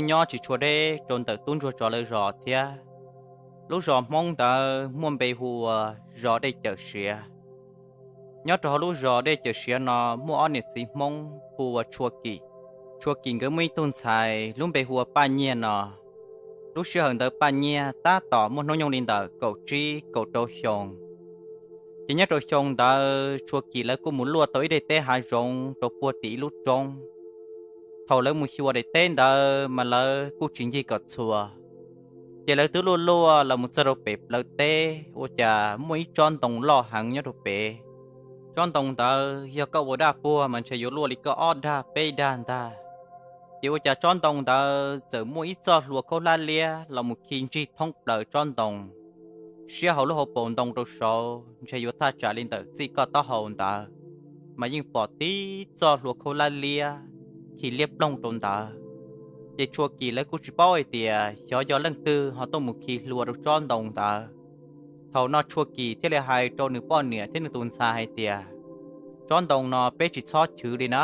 nyob tsis tshua deb rau ntawm tub ntsuag tsov lawv zos thiab. Lub zos Hmoob ntawd muaj npe hu ua zos Dej Cawm Siav. Nyob rau hauv lub zos Dej Cawm Siav no muaj ob niam txiv Hmoob hu ua Tshua Kim. Tshua Kim nkawd muaj ib tug ntxhais lub npe hu ua Paj Nyiaj no. Lub sij hawm ntawd Paj Nyiaj tab tom muaj hnub nyoog li ntawm kaum tsib kaum rau xyoo. Ces nyob rau xyoo ntawd Tshua Kim lawv kuj mus luaj tau ib daim teb hav zoov rau puag tim ib lub roob. Thaum lawv mus xyuas daim teb ntawd mas lawv kuj tsis ncig kom txhua. Ces lawv twb luaj luaj los mus txog rau pem plawv teb ua cas muaj ib tsob ntoo loj heev nyob rau pem. Tsob ntoo ntawd yog koj ua daj puag mas ntshe yuav luaj li koj ob daj peb daj ntag. Ces ua cas tsob ntoo ntawd txawm muaj ib txoj hlua khaub hlab liab los mus khi ntsig thoob plaws tsob ntoo. Siab hauv lub hauv paus ntoo rau saud ntshe yuav thaj tsam li ntawm txij koj taub hau ntawd, mas yeej pom tib txoj hlua khaub hlab liab khi liab ploog rau ntawd. Ces Tshua Kim lawv kuj tsis paub hais tias xyov yog leej twg ho tuaj mus khi hlua rau tsob ntoo ntawd. Thaum no Tshua Kim thiaj li hais rau nws poj niam thiab nws tus ntxhais hais tias, tsob ntoo no peb tsis txhob chwv li na,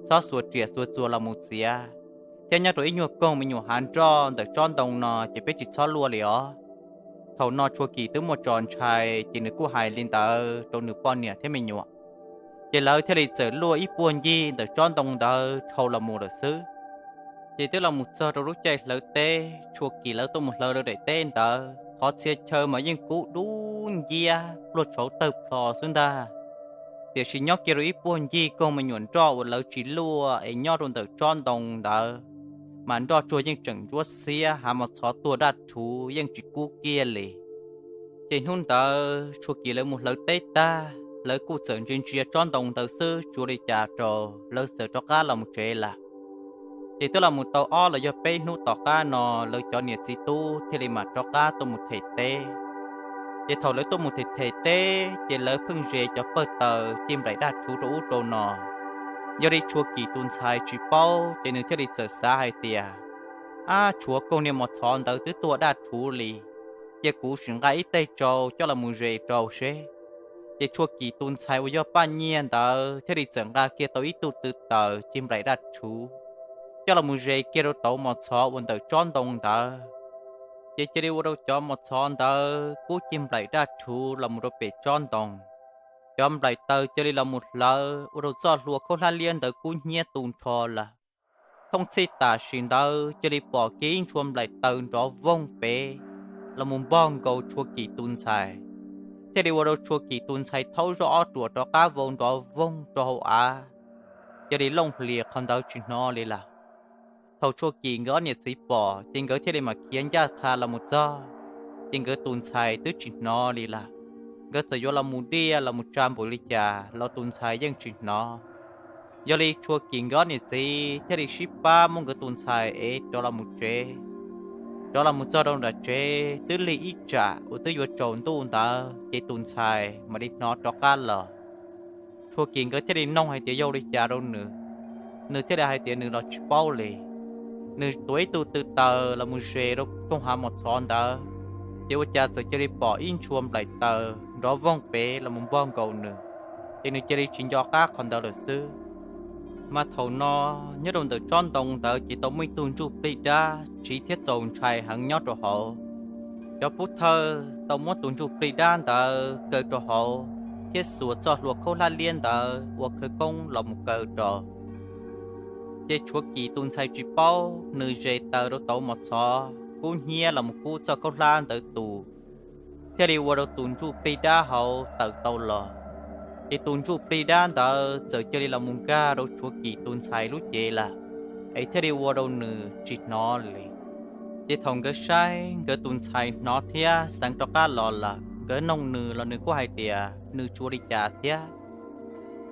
txhob xuas riam xuas txuas los mus txiav, thiab nyob rau ib nyuag koog me nyuam hav nroj ntawm tsob ntoo no ces peb tsis txhob luaj li os. Thaum no Tshua Kim twb muaj tso ntshai ces nws kuj hais li ntawd rau nws poj niam thiab me nyuam. Ces lawv thiaj li txawm luaj ib puag ncig ntawm tsob ntoo ntawd dhau los mus lawm xwb. Ces twb los mus txog rau lub caij hlawv teb, Tshua Kim lawv tuaj mus hlawv rau daim teb ntawd, qhov txhia chaw mas yeej kub dub nciab pluag tshauv tawg plho xwb ntag. Tiam sis nyob kiag rau ib puag ncig koog me nyuam nroj uas lawv tsis luaj es nyob rau ntawm tsob ntoo ntawd, mas nroj tsuag yeej tseem ntsuab xiab, hav mos txhov tuag daj rhuv yeej tsis kub kiag li. Ces hnub ntawd Tshua Kim lawv mus hlawv teb tag, lawv kuj txawm ntsia ntsia tsob ntoo ntawd xwb tsis ua li cas rau, lawv txawm rov qab los mus tsev lawm. Ces twb los mus tau ob los yog peb hnub tom qab no, lawv cov niam txiv tub thiaj li mam rov qab tuaj mus them teb. Ces thaum lawv tuaj mus them them teb ces lawv pheej ze cov pawg taws ci nplaim daj rhuv rau ub rau no. Yog li Tshua Kim tus ntxhais tsis paub ces nws thiaj li txawm xav hais tias, ab, tshuav koog niag mos txhov ntawd twb tuag daj rhuv li, cia kuv sim nqa ib teg tsau coj los mus zes rau seb. Ces Tshua Kim tus ntxhais uas yog Paj Nyiaj ntawd thiaj li txawm nqa kiag tau ib tug tw taws ci nplaim daj rhuv coj los mus zes kiag rau tauv mos txhov uas ntawm tsob ntoo ntawd. Ces cia li ua rau cov mos txhov ntawd kub ci nplaim daj rhuv los mus rau pem tsob ntoo. Cov nplaim taws cia li los mus hlawv ua rau txoj hlua khaub hlab liab ntawd kub hnyiab tu nrho lawm. Thooj txhij tam sim ntawd cia li pom kiag ib ntshua nplaim taws nrov voog pem los mus npog nkaus Tshua Kim tus ntxhais, thiaj li ua rau Tshua Kim tus ntxhais thaub zoj ob ruam rov qab vau nrov voog rau hauv av, cia li looj hlias qhov ntawd tsis hnov li lawm. Thaum Tshua Kim nkawd ob niam txiv pom ces nkawd thiaj li mam khiav ncaj qha los mus txog, ces nkawd tus ntxhais twb tsis hnov li lawm. Nkawd txawm yuav los mus diaj los mus tsa npaum li cas los tus ntxhais yeej tsis hnov. Yog li Tshua Kim nkawd ob niam txiv thiaj li sib pab muab nkawd tus ntxhais ev rov los mus tsev. Rov los mus txog rau nram tsev twb lig ib tsam uas twb yuav tsaus ntuj ntawd ces tus ntxhais mam li hnov rov qab los. Tshua Kim nkawd thiaj li noog hais tias yog li cas rau nws, nws thiaj li hais tias nws los tsis paub li. Nws tuav ib tug tw taws los mus zes rau koog hav mos txhov ntawd, ces ua cas txawm cia li pom ib ntshua nplaim taws nrov voog pem los mus npog nkaus nws, ces nws cia li tsis nco qab qhov ntawd lawm xwb. Mas thaum no, nyob rau ntawm tsob ntoo ntawd ces tau muaj ib tug ntsuj plig dab tsiv thiab txaus ntshai heev nyob rau hauv. Cov pov thawj tau muab tus ntsuj plig dab ntawd kaw rau hauv thiab xuas txoj hlua khaub hlab liab ntawd ua khawv koob los mus kaw rau. Ces Tshua Kim tus ntxhais tsis paub, nws zes taws rau tauv mos txhov kub hnyiab los mus kub txoj khaub hlab ntawd tu, thiaj li ua rau tus ntsuj plig dab hauv tawm tau los. Ces tus ntsuj plig dab ntawd txawm cia li los mus nkag rau Tshua Kim tus ntxhais lub cev lawm, es thiaj li ua rau nws tsis hnov li. Ces thaum nkawd saib nkawd tus ntxhais hnov thiab xeev rov qab los lawm, nkawd noog nws los nws kuj hais tias nws tsis ua li cas thiab.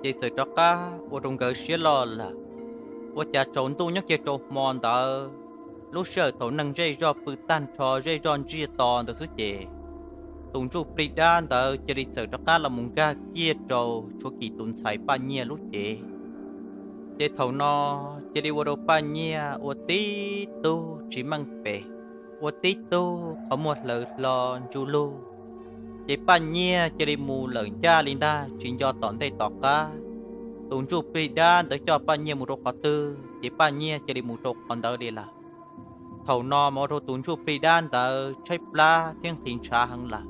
Ces txawm rov qab ua rau nkawd siab loj lawm. Ua cas tsaus ntuj nyob kiag rau hmo ntawd, lub sij hawm thaum neeg zej zog pw tag nrho zej zog ntsiag to ntawd xwb ces, tus ntsuj plig dab ntawd cia li txawm rov qab los mus nkag kiag rau Tshua Kim tus ntxhais Paj Nyiaj lub cev. Ces thaum no cia li ua rau Paj Nyiaj ua tib tug tsis meej pem, ua tib tug qhov muag hlaws hlo ntsuj lug. Ces Paj Nyiaj cia li mus lawm ncaj li ntag, tsis nco tom ntej tom qab. Tus ntsuj plig dab ntawd coj Paj Nyiaj mus rau qhov twg ces Paj Nyiaj cia li mus rau qhov ntawd li lawm. Thaum no mas ua rau tus ntsuj plig dab ntawd tshaib plab thiab nqhis ntshav heev lawm.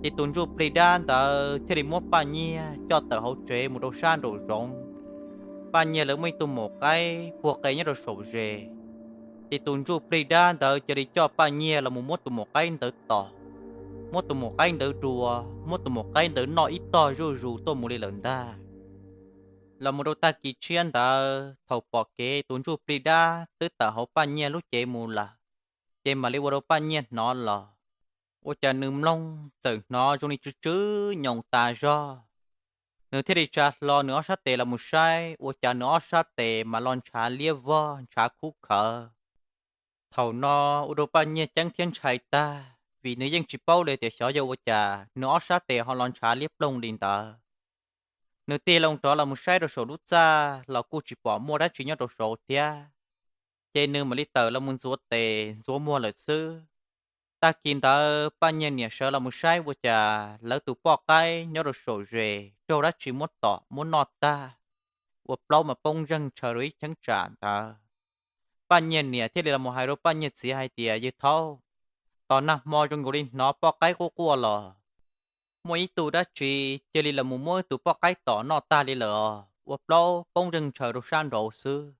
Ces tus ntsuj plig dab ntawd thiaj li muab Paj Nyiag coj tawm hauv tsev mus rau sab nraum zoov. Paj Nyiag lawv muaj ib tug maum qaib puag qe nyob rau saum zes. Ces tus ntsuj plig dab ntawd cia li coj Paj Nyiag los mus muab tus maum qaib ntawd tom, muab tus maum qaib ntawd dua, muab tus maum qaib ntawd noj ib tog zuj zus tuaj mus li lawm ntag. Los mus rau tag kis tshiab ntawd, thaum pom kev tus ntsuj plig dab twb tawm hauv Paj Nyiag lub cev mus lawm, ces mam li ua rau Paj Nyiag hnov los. Ua cas nws mloog txawm hnov zoo li tsw tsw nyoos tas zog. Nws thiaj li tsa hlo nws ob sab tes los mus saib, ua cas nws ob sab tes mas los ntshav liab vog ntshav khub khawv. Thaum no ua rau Paj Nyiag ceeb thiab ntshai tag, vim nws yeej tsis paub li tias xyov yog ua cas nws ob sab tes ho los ntshav liab ploog li ntawd. Nws tig loo rov los mus saib rau saum lub txaj los kuj tsis pom muaj dab tsi nyob rau saud thiab. Ces nws mam li tawm los mus ntxuav tes ntxuav muag lawm xwb. Tag kis ntawd Paj Nyiag niam sawv los mus saib ua cas lawv tus poj qaib nyob rau saum zes raug dab tsi muab tom muab noj tag, ua plaub mas poob zeeg ntshaw rau ib cheeb tsam ntawd. Paj Nyiag niam thiaj li los mus hais rau Paj Nyiag txiv hais tias, Yawg thaub, tos nag hmo zoo nkaus li hnov poj qaib quaj quaj los, muaj ib tug dab tsi cia li los mus muab wb tus poj qaib tom noj tag li lawm os, ua plaub poob zeeg ntshaw rau sab nraud xwb.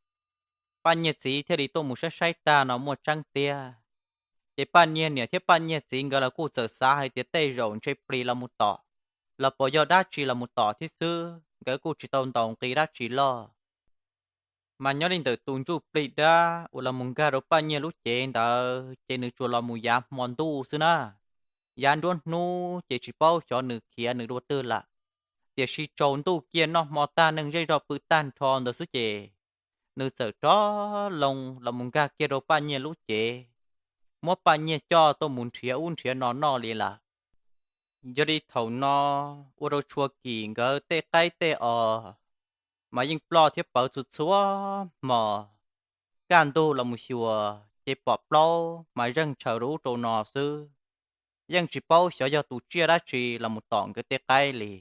Paj Nyiag txiv thiaj li tuaj mus saib saib tag no muaj tseeb tiag. Ces Paj Nyiag niam thiab Paj Nyiag txiv nkawd los kuj txawm xav hais tias tej zaum ntshe plis los mus tom, los puas yog dab tsi los mus tom thiab xwb, nkawd kuj tsis tau ntaus nqi dab tsi loj. Mas nyob li ntawm tus ntsuj plig dab uas los mus nkag rau Paj Nyiag lub cev ntawd ces nws tsuas los mus yav hmo ntuj xwb na. Yav nruab hnub ces tsis paub xyov nws khiav nws dua twg lawm. Tiam sis tsaus ntuj kiag noj hmo tag neeg zej zog pw tag nrho ntawd xwb ces nws txawm rov loo los mus nkag kiag rau Paj Nyiag lub cev, muab Paj Nyiag coj tuaj mus nrhiav ub nrhiav no noj li lawm. Yog li thaum no ua rau Tshua Kim nkawd tej qaib tej os mas yeej ploj thiab pawv txhua txhua hmo. Kaj ntug los mus xyuas ces pom plaub mas zeeg ntshaw rau ub rau no xwb, yeej tsis paub xyov yog tus tsiaj dab tsi los mus tom nkawd tej qaib li.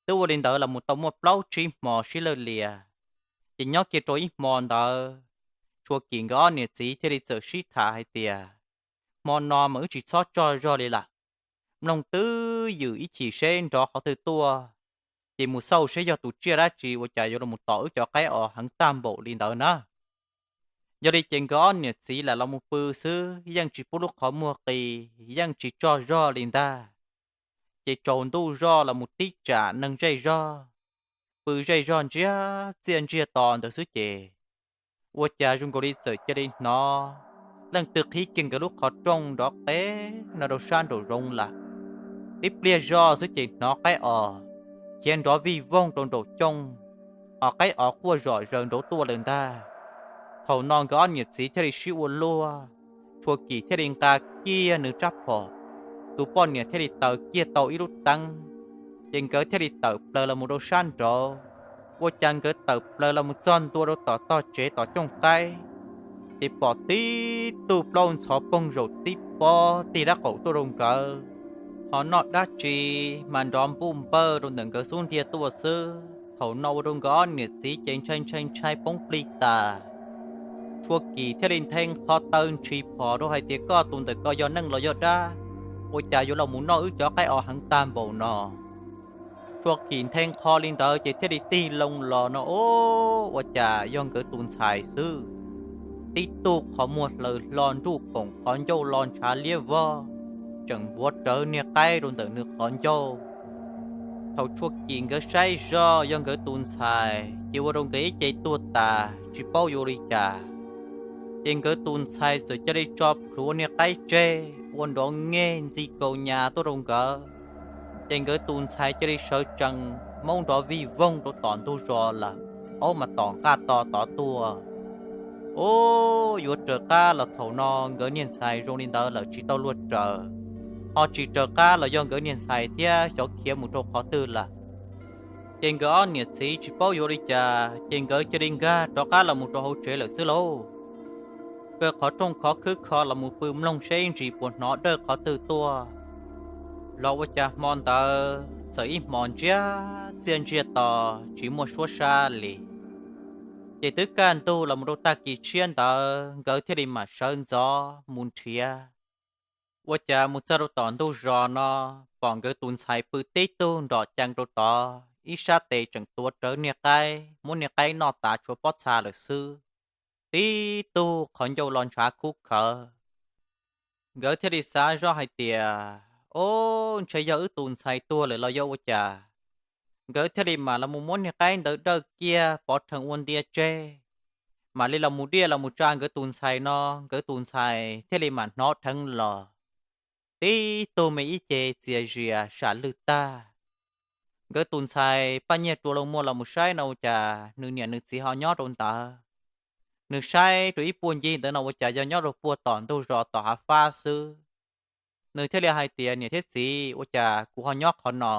Twb ua li ntawd los mus tau muaj plaub tsib hmo sib lawj lias, ces nyob kiag rau ib hmo ntawd, Tshua Kim nkawd ob niam txiv thiaj li txawm sib tham hais tias, Hmo no mas wb tsis txhob tsaug zog li lawm, mloog twj ywm ib chim seb nrov qhov twg tuaj, ces mus xauj seb yog tus tsiaj dab tsi ua cas yuav los tom wb cov qaib os heev tag npaum li ntawd na. Yog li ces nkawd ob niam txiv lam los mus pw xwb, yeej tsis pub lub qhov muag qis, yeej tsis tsaug zog li ntag. Ces tsaus ntuj zoj los mus tib tsam neeg zej zog, pw zej zog ntsiag txiaj ntsiag to ntawd xwb ces ua cas zoo nkaus li txawm cia li hnov leej twg qhib kiag nkawd lub qhov rooj nrov qees no rau sab nraum zoov lawm. Tib pliag zoj xwb ces hnov qaib os khiav nrov vij voog rau nraum cooj, ho qaib os quaj zom zaws nraud tuaj lawm ntag. Thaum no nkawd ob niam txiv thiaj li sib ua luaj, Tshua Kim thiaj li nqa kiag nws rab phom, tus poj niam thiaj li taws kiag tau ib lub teeb, ces nkawd thiaj li tawm plaws los mus rau sab nraud. Ua cas nkawd tawm plaws los mus txog ntua rau tom tog tsev tom cooj qaib, ces pom tib tug plaub ntxhov poog zaum tib pob tig dab qaum tuaj rau nkawd, ho noj dab tsi mas nrov npuj npawj rau ntawm nkawd xub ntiag tuaj xwb. Thaum no ua rau nkawd ob niam txiv ces ntshai ntshai ntshai poob plig tas. Tshua Kim thiaj li nthe nqho taw ntshis phom rau hais tias, Koj tus ntawm ko yog neeg los yog dab, ua cas yuav los mus noj wb cov qaib os heev tag npaum no? Tshua Kim nthe nqho li ntawd ces thiaj li tig loo los no, o, ua cas yog nkawd tus ntxhais xwb. Tib tug qhov muag hlaws hlo nruj khoom, qhov ncauj lo ntshav liab vog, tseem npuav rawv niag qaib rau ntawm nws qhov ncauj. Thaum Tshua Kim nkawd saib zoj yog nkawd tus ntxhais ces ua rau nkawd ib ce tuag tas tsis paub yuav ua li cas. Ces nkawd tus ntxhais txawm cia li tso plhuav niag qaib tseg ua nrov ngej ntxi kaus nyas tuaj rau nkawd. Ces nkawd tus ntxhais cia li sawv tsees maub nrov vij voog rau tom ntug zos lawm, aub mas tom nqaj to tod tuaj. Ub, yuav raws qab los thaum no nkawd niag ntxhais zoo li ntawd lawm tsis tau luag raws, ho tsis raws qab los yog nkawd niag ntxhais thiab xyov khiav mus rau qhov twg lawm. Ces nkawd ob niam txiv tsis paub yuav li cas ces nkawd cia li nkag rov qab los mus rau hauv tsev lawm xwb lauj. Kaw qhov rooj khov khwb kho los mus pw mloog seb ib ntsis puas hnov dawj qhov twg tuaj. Los ua cas hmo ntawd txawm ib hmos ntsiag txiaj ntsiag to, tsis muaj suab sab li. Ces twb kaj ntug los mus rau tag kis tshiab ntawd nkawd thiaj li mam sawv ntxov mus nrhiav. Ua cas mus txog rau tom ntug zos no, pom nkawd tus ntxhais pw tib tug nrom cees rau tod, ib sab tes tseem tuav rawv niag qaib, muab niag qaib noj tas tshuav pob txha lawm xwb. Tib tug qhov ncauj los ntshav khub khawv. Nkawd thiaj li xav zoj hais tias, Ob, ntshe yog wb tus ntxhais tuag lawm los yog ua cas? Nkawd thiaj li mam los mus muab niag qaib ntawd dawj kiag pov rhees ua ntia tseg, mam li los mus diaj los mus tsa nkawd tus ntxhais no, nkawd tus ntxhais thiaj li mam hnov dheev los. Tib tug me ib ce txias zias sam lwj tag. Nkawd tus ntxhais Paj Nyiag rua loo muag los mus saib no ua cas nws niam nws txiv ho nyob rau ntawd. Nws saib rau ib puag ncig ntawd no ua cas yog nyob rau puag tom ntug zos tom hav fab xwb. Nws thiaj li hais tias, Niam thiab txiv, ua cas kuv ho nyob qhov no?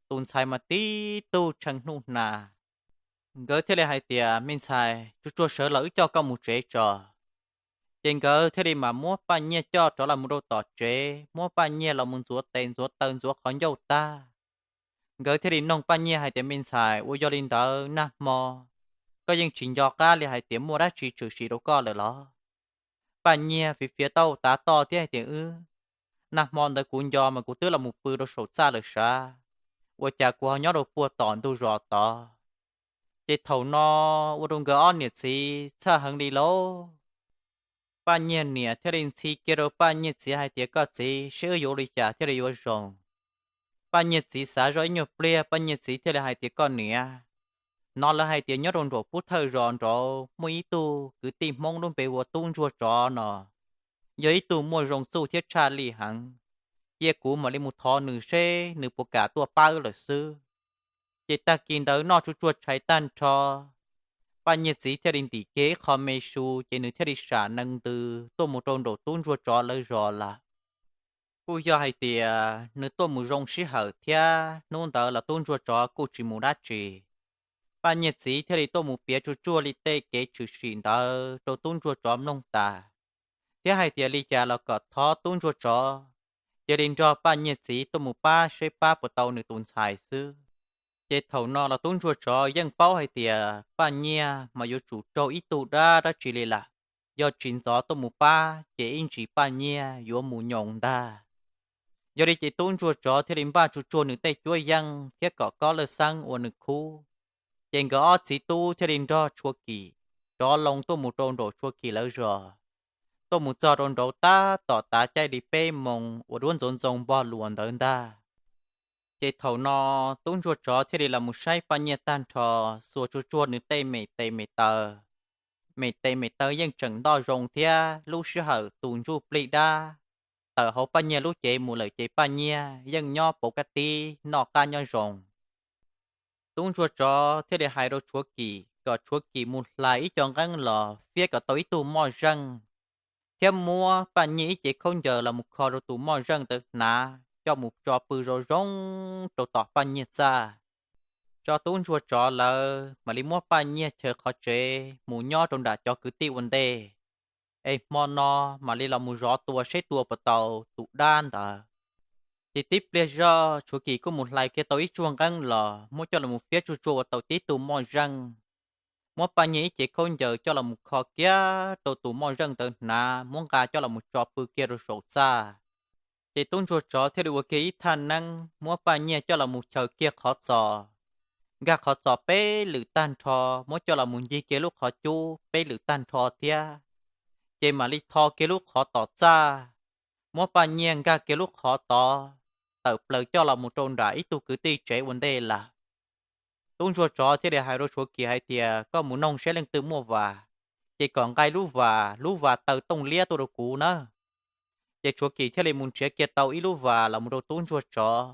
Tus ntxhais mas tib tug tshee hnub hna. Nkawd thiaj li hais tias, Me ntxhais, tsuag tsuag sawv los wb coj koj mus tsev tso. Ces nkawd thiaj li mam muab Paj Nyiag coj rov los mus rau tom tsev, muab Paj Nyiag los mus ntxuav tes ntxuav taw ntxuav qhov ncauj tag. Nkawd thiaj li noog Paj Nyiag hais tias, Me ntxhais, ua yog li ntawd nag hmo koj yeej tsis nco qab li hais tias muaj dab tsi tshwm sim rau koj lawm los? Paj Nyiag fiv fiav taub hau tav toj thiab hais tias, Wb, nag hmo ntawd kuv nco mas kuv twb los mus pw rau saum txaj lawm sav, ua cas kuv ho nyob rau puag tom ntug zos tod? Ces thaum no ua rau nkawd ob niam txiv txhawj heev li lauj. Paj Nyiag niam thiaj li ntxhi kiag rau Paj Nyiag txiv hais tias, Koj txiv, seb wb yuav ua li cas thiaj li yuav zoo? Paj Nyiag txiv xav zoj ib nyuag pliag, Paj Nyiag txiv thiaj li hais tias, Koj niam, hnov lawv hais tias nyob rau nraum pub thawj zos nraud muaj ib tug kwv tij Hmoob lub npe hu ua Tub Ntsuag Tsov no, yog ib tug muaj zoo txuj thiab tshaj lij heev. Cia kuv mam li mus thov nws seb nws puas kam tuaj pab wb lawm xwb. Ces tag kis ntawd noj tsuag tsuag tshais tag nrho, Paj Nyiag txiv thiaj li ntim kiag ib qho me su ces nws thiaj li sam nees ntws tuaj mus rau nraum Tub Ntsuag Tsov lawv zos lawm. Kuj yog hais tias nws tuaj mus zoo sij hawm thiab hnub ntawd los Tub Ntsuag Tsov kuj tsis mus dab tsi. Paj Nyiag txiv thiaj li tuaj mus piav tsuag tsuag li tej kev tshwm sim ntawd rau Tub Ntsuag Tsov mloog tas, thiab hais tias li cas los kom thov Tub Ntsuag Tsov cia li nrog Paj Nyiag txiv tuaj mus pab seb pab puas tau nws tus ntxhais xwb. Ces thaum no los Tub Ntsuag Tsov yeej paub hais tias Paj Nyiag mas yuav tsum raug ib tug dab dab tsi li lawm, yog tsis ntxov tuaj mus pab ces ib ntsis Paj Nyiag yuav mus nyoos ntag. Yog li ces Tub Ntsuag Tsov thiaj li npaj tsuag tsuag nws tej cuab yeej thiab kom kob lawj xeeb ua nws khub. Ces nkawd ob txiv tub thiaj li nrog Tshuav Kim rov loo tuaj mus rau nraum Tshuav Kim lawv zos, tuaj mus txog rau nraud tab tom tav caij li peb moos uas duab ntxoov ntxoo npog luas ntawd ntag. Ces thaum no Tub Ntsuag Tsov thiaj li los mus saib Paj Nyiag tag nrho, xuas tsuag tsuag nws tej me tes me taw. Me tes me taw yeej tseem ntoj zoo thiab lub sij hawm tus ntsuj plig dab tawm hauv Paj Nyiag lub cev mus lawm ces Paj Nyiag yeej nyob pauv kab tib noj qab nyob zoo. Tub Ntsuag Tsov thiaj li hais rau Tshuav Kim kom Tshuav Kim mus hlais ib co nqeeb los fiab kom tau ib tug moj zeej, thiab muab Paj Nyiag ib cev khaub ncaws los mus kho rau tus moj zeej ntawd hnav coj mus tso pw zoo zoo rau tom Paj Nyiag txaj, tso Tub Ntsuag Tsov lawv mam li muab Paj Nyiag chaws qhov tsev mus nyob rau nram cov kwv tij ua ntej, es hmo no mam li los mus zov tua seb tua puas tau tus dab ntawd. Ces tib pliag zog Tshuav Kim kuj mus hlais kiag tau ib tsuag nqeeb los muab coj los mus fiab tsuag tsuag ua tau tib tug moj zeej, muab Paj Nyiag ib cev khaub ncaws coj los mus kho kiag rau tus moj zeej ntawd hnav muab nqa coj los mus tso pw kiag rau saum txaj. Ces Tub Ntsuag Tsov thiaj li ua kiag ib thaj neeb muab Paj Nyiag coj los mus chaws kiag qhov txos, nkag qhov txos peb lwm tag nrho, muab coj los mus ncig kiag lub qhov cub peb lwm tag nrho thiab. Ces mam li tho kiag lub qhov tom txaj, muab Paj Nyiag nkag kiag lub qhov tod, tawm plaws coj los mus rau nram ib tug kwv tij tsev ua ntej lawm. Tub Ntsuag Tsov thiaj li hais rau Tshuav Kim hais tias, Koj mus noog seb leej twg muaj vas, ces kom nqa lub vas, lub vas taw tooj liab tuaj rau kuv nawb. Ces Tshuav Kim thiaj li mus nrhiav kiag tau ib lub vas los mus rau Tub Ntsuag Tsov.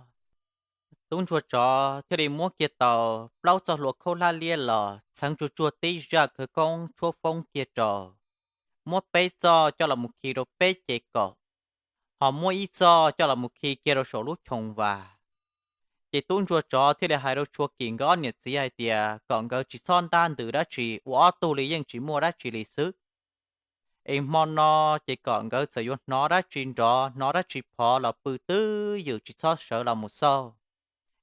Tub Ntsuag Tsov thiaj li muab kiag tau plaub txoj hlua khaub hlab liab los txheev tsuag tsuag tib zaj khawv koob tshuab foob kiag rau, muab peb txoj coj los mus khi rau peb ces kaum, ho muab ib txoj coj los mus khi kiag rau saum lub choov vas. Ces Tub Ntsuag Tsov thiaj li hais rau Tshuav Kim nkawd ob niam txiv hais tias kom nkawd tsis txhob ntab ntws dab tsi, ua ob tug li yeej tsis muaj dab tsi li xwb. Es hmo no ces kom nkawd txawm yuav hnov dab tsi nrov hnov dab tsi phov los pw twj ywm tsis txhob sawv los mus xauj.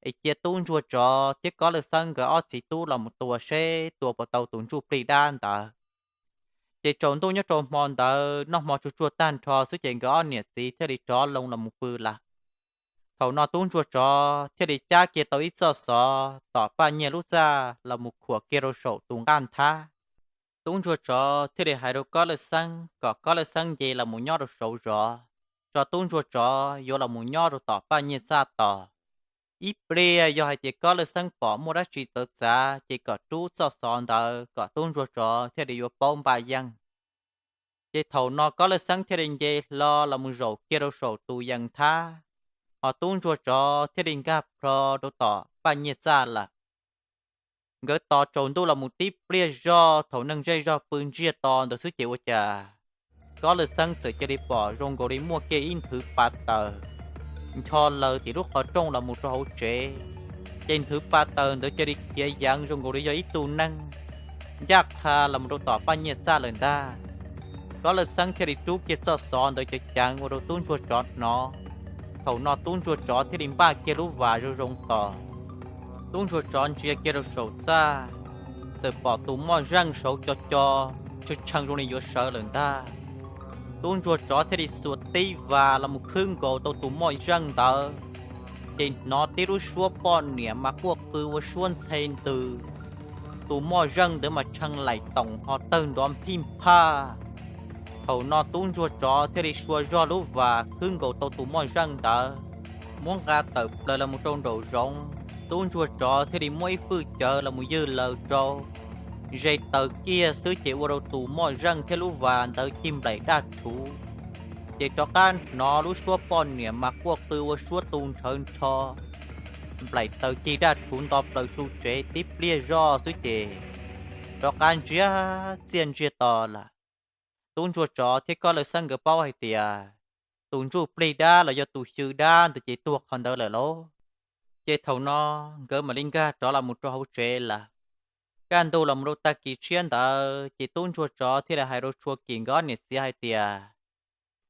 es cia tub ntsuag tsov thiab Kob Lawj Xeeb nkawd ob txiv tub los mus tua seb tua puas tau tus ntsuj plig dab ntawd. Ces tsaus ntuj nyob rau hmo ntawd noj hmo tsuag tsuag tag nrho xwb ces nkawd ob niam txiv thiaj li rov loo los mus pw lawm. Thaum no tub ntsuag tsov thiaj li cab kiag tau ib txoj xov tom Paj Nyiaj lub txaj los mus khuam kiag rau saum tus nqaj nthab. Tub ntsuag tsov thiaj li hais rau Kob Lawj Xeeb kom Kob Lawj Xeeb nce los mus nyob rau saud zov, tso tub ntsuag tsov yuav los mus nyob rau tom Paj Nyiaj txaj tos. Ib pliag yog hais tias Kob Lawj Xeeb pom muaj dab tsi txawv txav ces kom rub txoj xov ntawd kom tub ntsuag tsov thiaj li yuav paub npaj yeej. Ces thaum no Kob Lawj Xeeb thiaj li nce hlo los mus zaum kiag rau saum tus yees nthab, ho tub ntsuag tsov thiaj li nkag plho rau tom Paj Nyiaj txaj lawm. Nkawd tos tsaus ntuj los mus tib pliag zog thaum neeg zej zog pw ntsiag to ntawd xwb ces ua cas Kob Lawj Xeeb txawm cia li pom zoo nkaus li muaj kiag ib nthwv pa taws ncho laws tim lub qhov rooj los mus rau hauv tsev. Ces nthwv pa taws ntawd cia li khiav yeev zoo nkaus li yog ib tug neeg ncaj qha los mus rau tom Paj Nyiaj txaj lawm ntag. Kob Lawj Xeeb thiaj li rub kiag txoj xov ntawd ceev ceev ua rau tub ntsuag tsov hnov. Thaum no tub ntsuag tsov thiaj li npaj kiag lub vas zoo zoo tos. Tub ntsuag tsov ntsia kiag rau saum txaj, txawm pom tus moj zeej saud co co tshee tshee zoo li yuav sawv lawm ntag. Tub ntsuag tsov thiaj li xuas tib vas los mus khwb nkaus tau tus moj zeej ntawd, ces hnov tib lub suab poj niam mas quaj qw ua suab ntxhe ntws. Tus moj zeej ntawd mas tshee laim toom ho tawg nrov phij phaj. Thaum no tub ntsuag tsov thiaj li sua zog lub vas khwb nkaus tau tus moj zeej ntawd, muab nqa tawm plaws los mus rau nraum zoov. Tub ntsuag tsov thiaj li muab ib fwj cawv los mus ywj laws rau, ze taws kiag xwb ces ua rau tus moj zeej thiab lub vas ntawd cig nplaim daj rhuv. Ces rov qab hnov lub suab poj niam mas quaj qw ua suab tu nrhawv nrho, nplaim taws cig daj rhuv nto plaws hlo tsev tib pliag zoj xwb ces rov qab ntsiag txiaj ntsiag to lawm. Tub ntsuag tsov thiab Kob Lawj Xeeb nkawd paub hais tias tus ntsuj plig dab los yog tus xyw dab ntawd ces tuag qhov ntawd lawm lauj. Ces thaum no nkawd mam li nkag rov los mus rau hauv tsev lawm. Kaj ntug los mus rau tag kis tshiab ntawd ces tub ntsuag tsov thiaj li hais rau Tshua Kim nkawd ob niam txiv hais tias,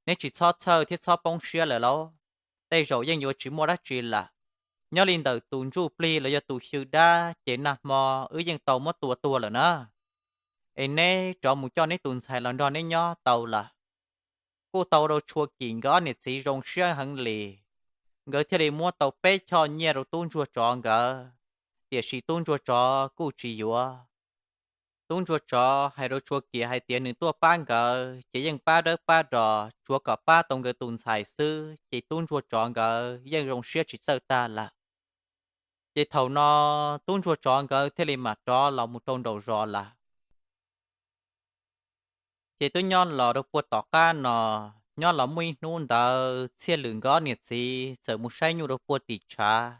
neb tsis txhob txhawj thiab txhob poob siab lawm lauj, tej zaum yeej yuav tsis muaj dab tsi lawm. Nyob li ntawm tus ntsuj plig los yog tus xyw dab ces nag hmo wb yeej tau muab tua tuag lawm na. Es neb rov mus coj neb tus ntxhais los nrog neb nyob tau lawm. Kuj tau rau Tshua Kim nkawd ob niam txiv zoo siab heev li, nkawd thiaj li muab tau peb choj nyiaj rau tub ntsuag tsov nkawd, tiam sis tub ntsuag tsov kuj tsis yuav. Tub ntsuag tsov hais rau Tshua Kim hais tias nws tuaj pab nkawd ces yeej pab dawb pab do, tsuav kom pab tau nkawd tus ntxhais xwb ces tub ntsuag tsov nkawd yeej zoo siab tsis txawj tag lawm. Ces thaum no tub ntsuag tsov nkawd thiaj li mam rov los mus rau nraum zos lawm. Ces twb nyob los rau puag tom qab no, nyob los muaj ib hnub ntawd Txhiaj Lwm nkawd ob niam txiv txawm mus saib nyuj rau puag tim tshav.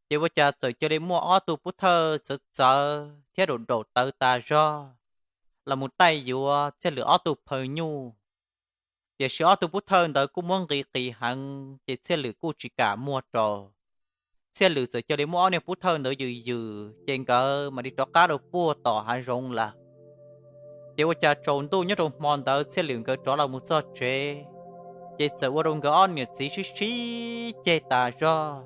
Ces ua cas txawm cia li muaj ob tug pub thawj txawv txawv thiab raum raum tawv tas zog los mus taij yuav Txhiaj Lwm ob tug phaw nyuj. Tiam sis ob tug pub thawj ntawd kuj muab nqi qis heev ces Txhiaj Lwm kuj tsis kam muag rau. Txhiaj Lwm txawm cia li muab ob niag pub thawj ntawd yws yws ces nkawd mam li rov qab rau puag tom hav zoov lawm. Ces ua cas tsaus ntuj nyob rau hmo ntawd Txhiaj Lwm nkawd rov los mus txog tsev, ces txawm ua rau nkawd ob niam txiv sib sib ceg tas zog.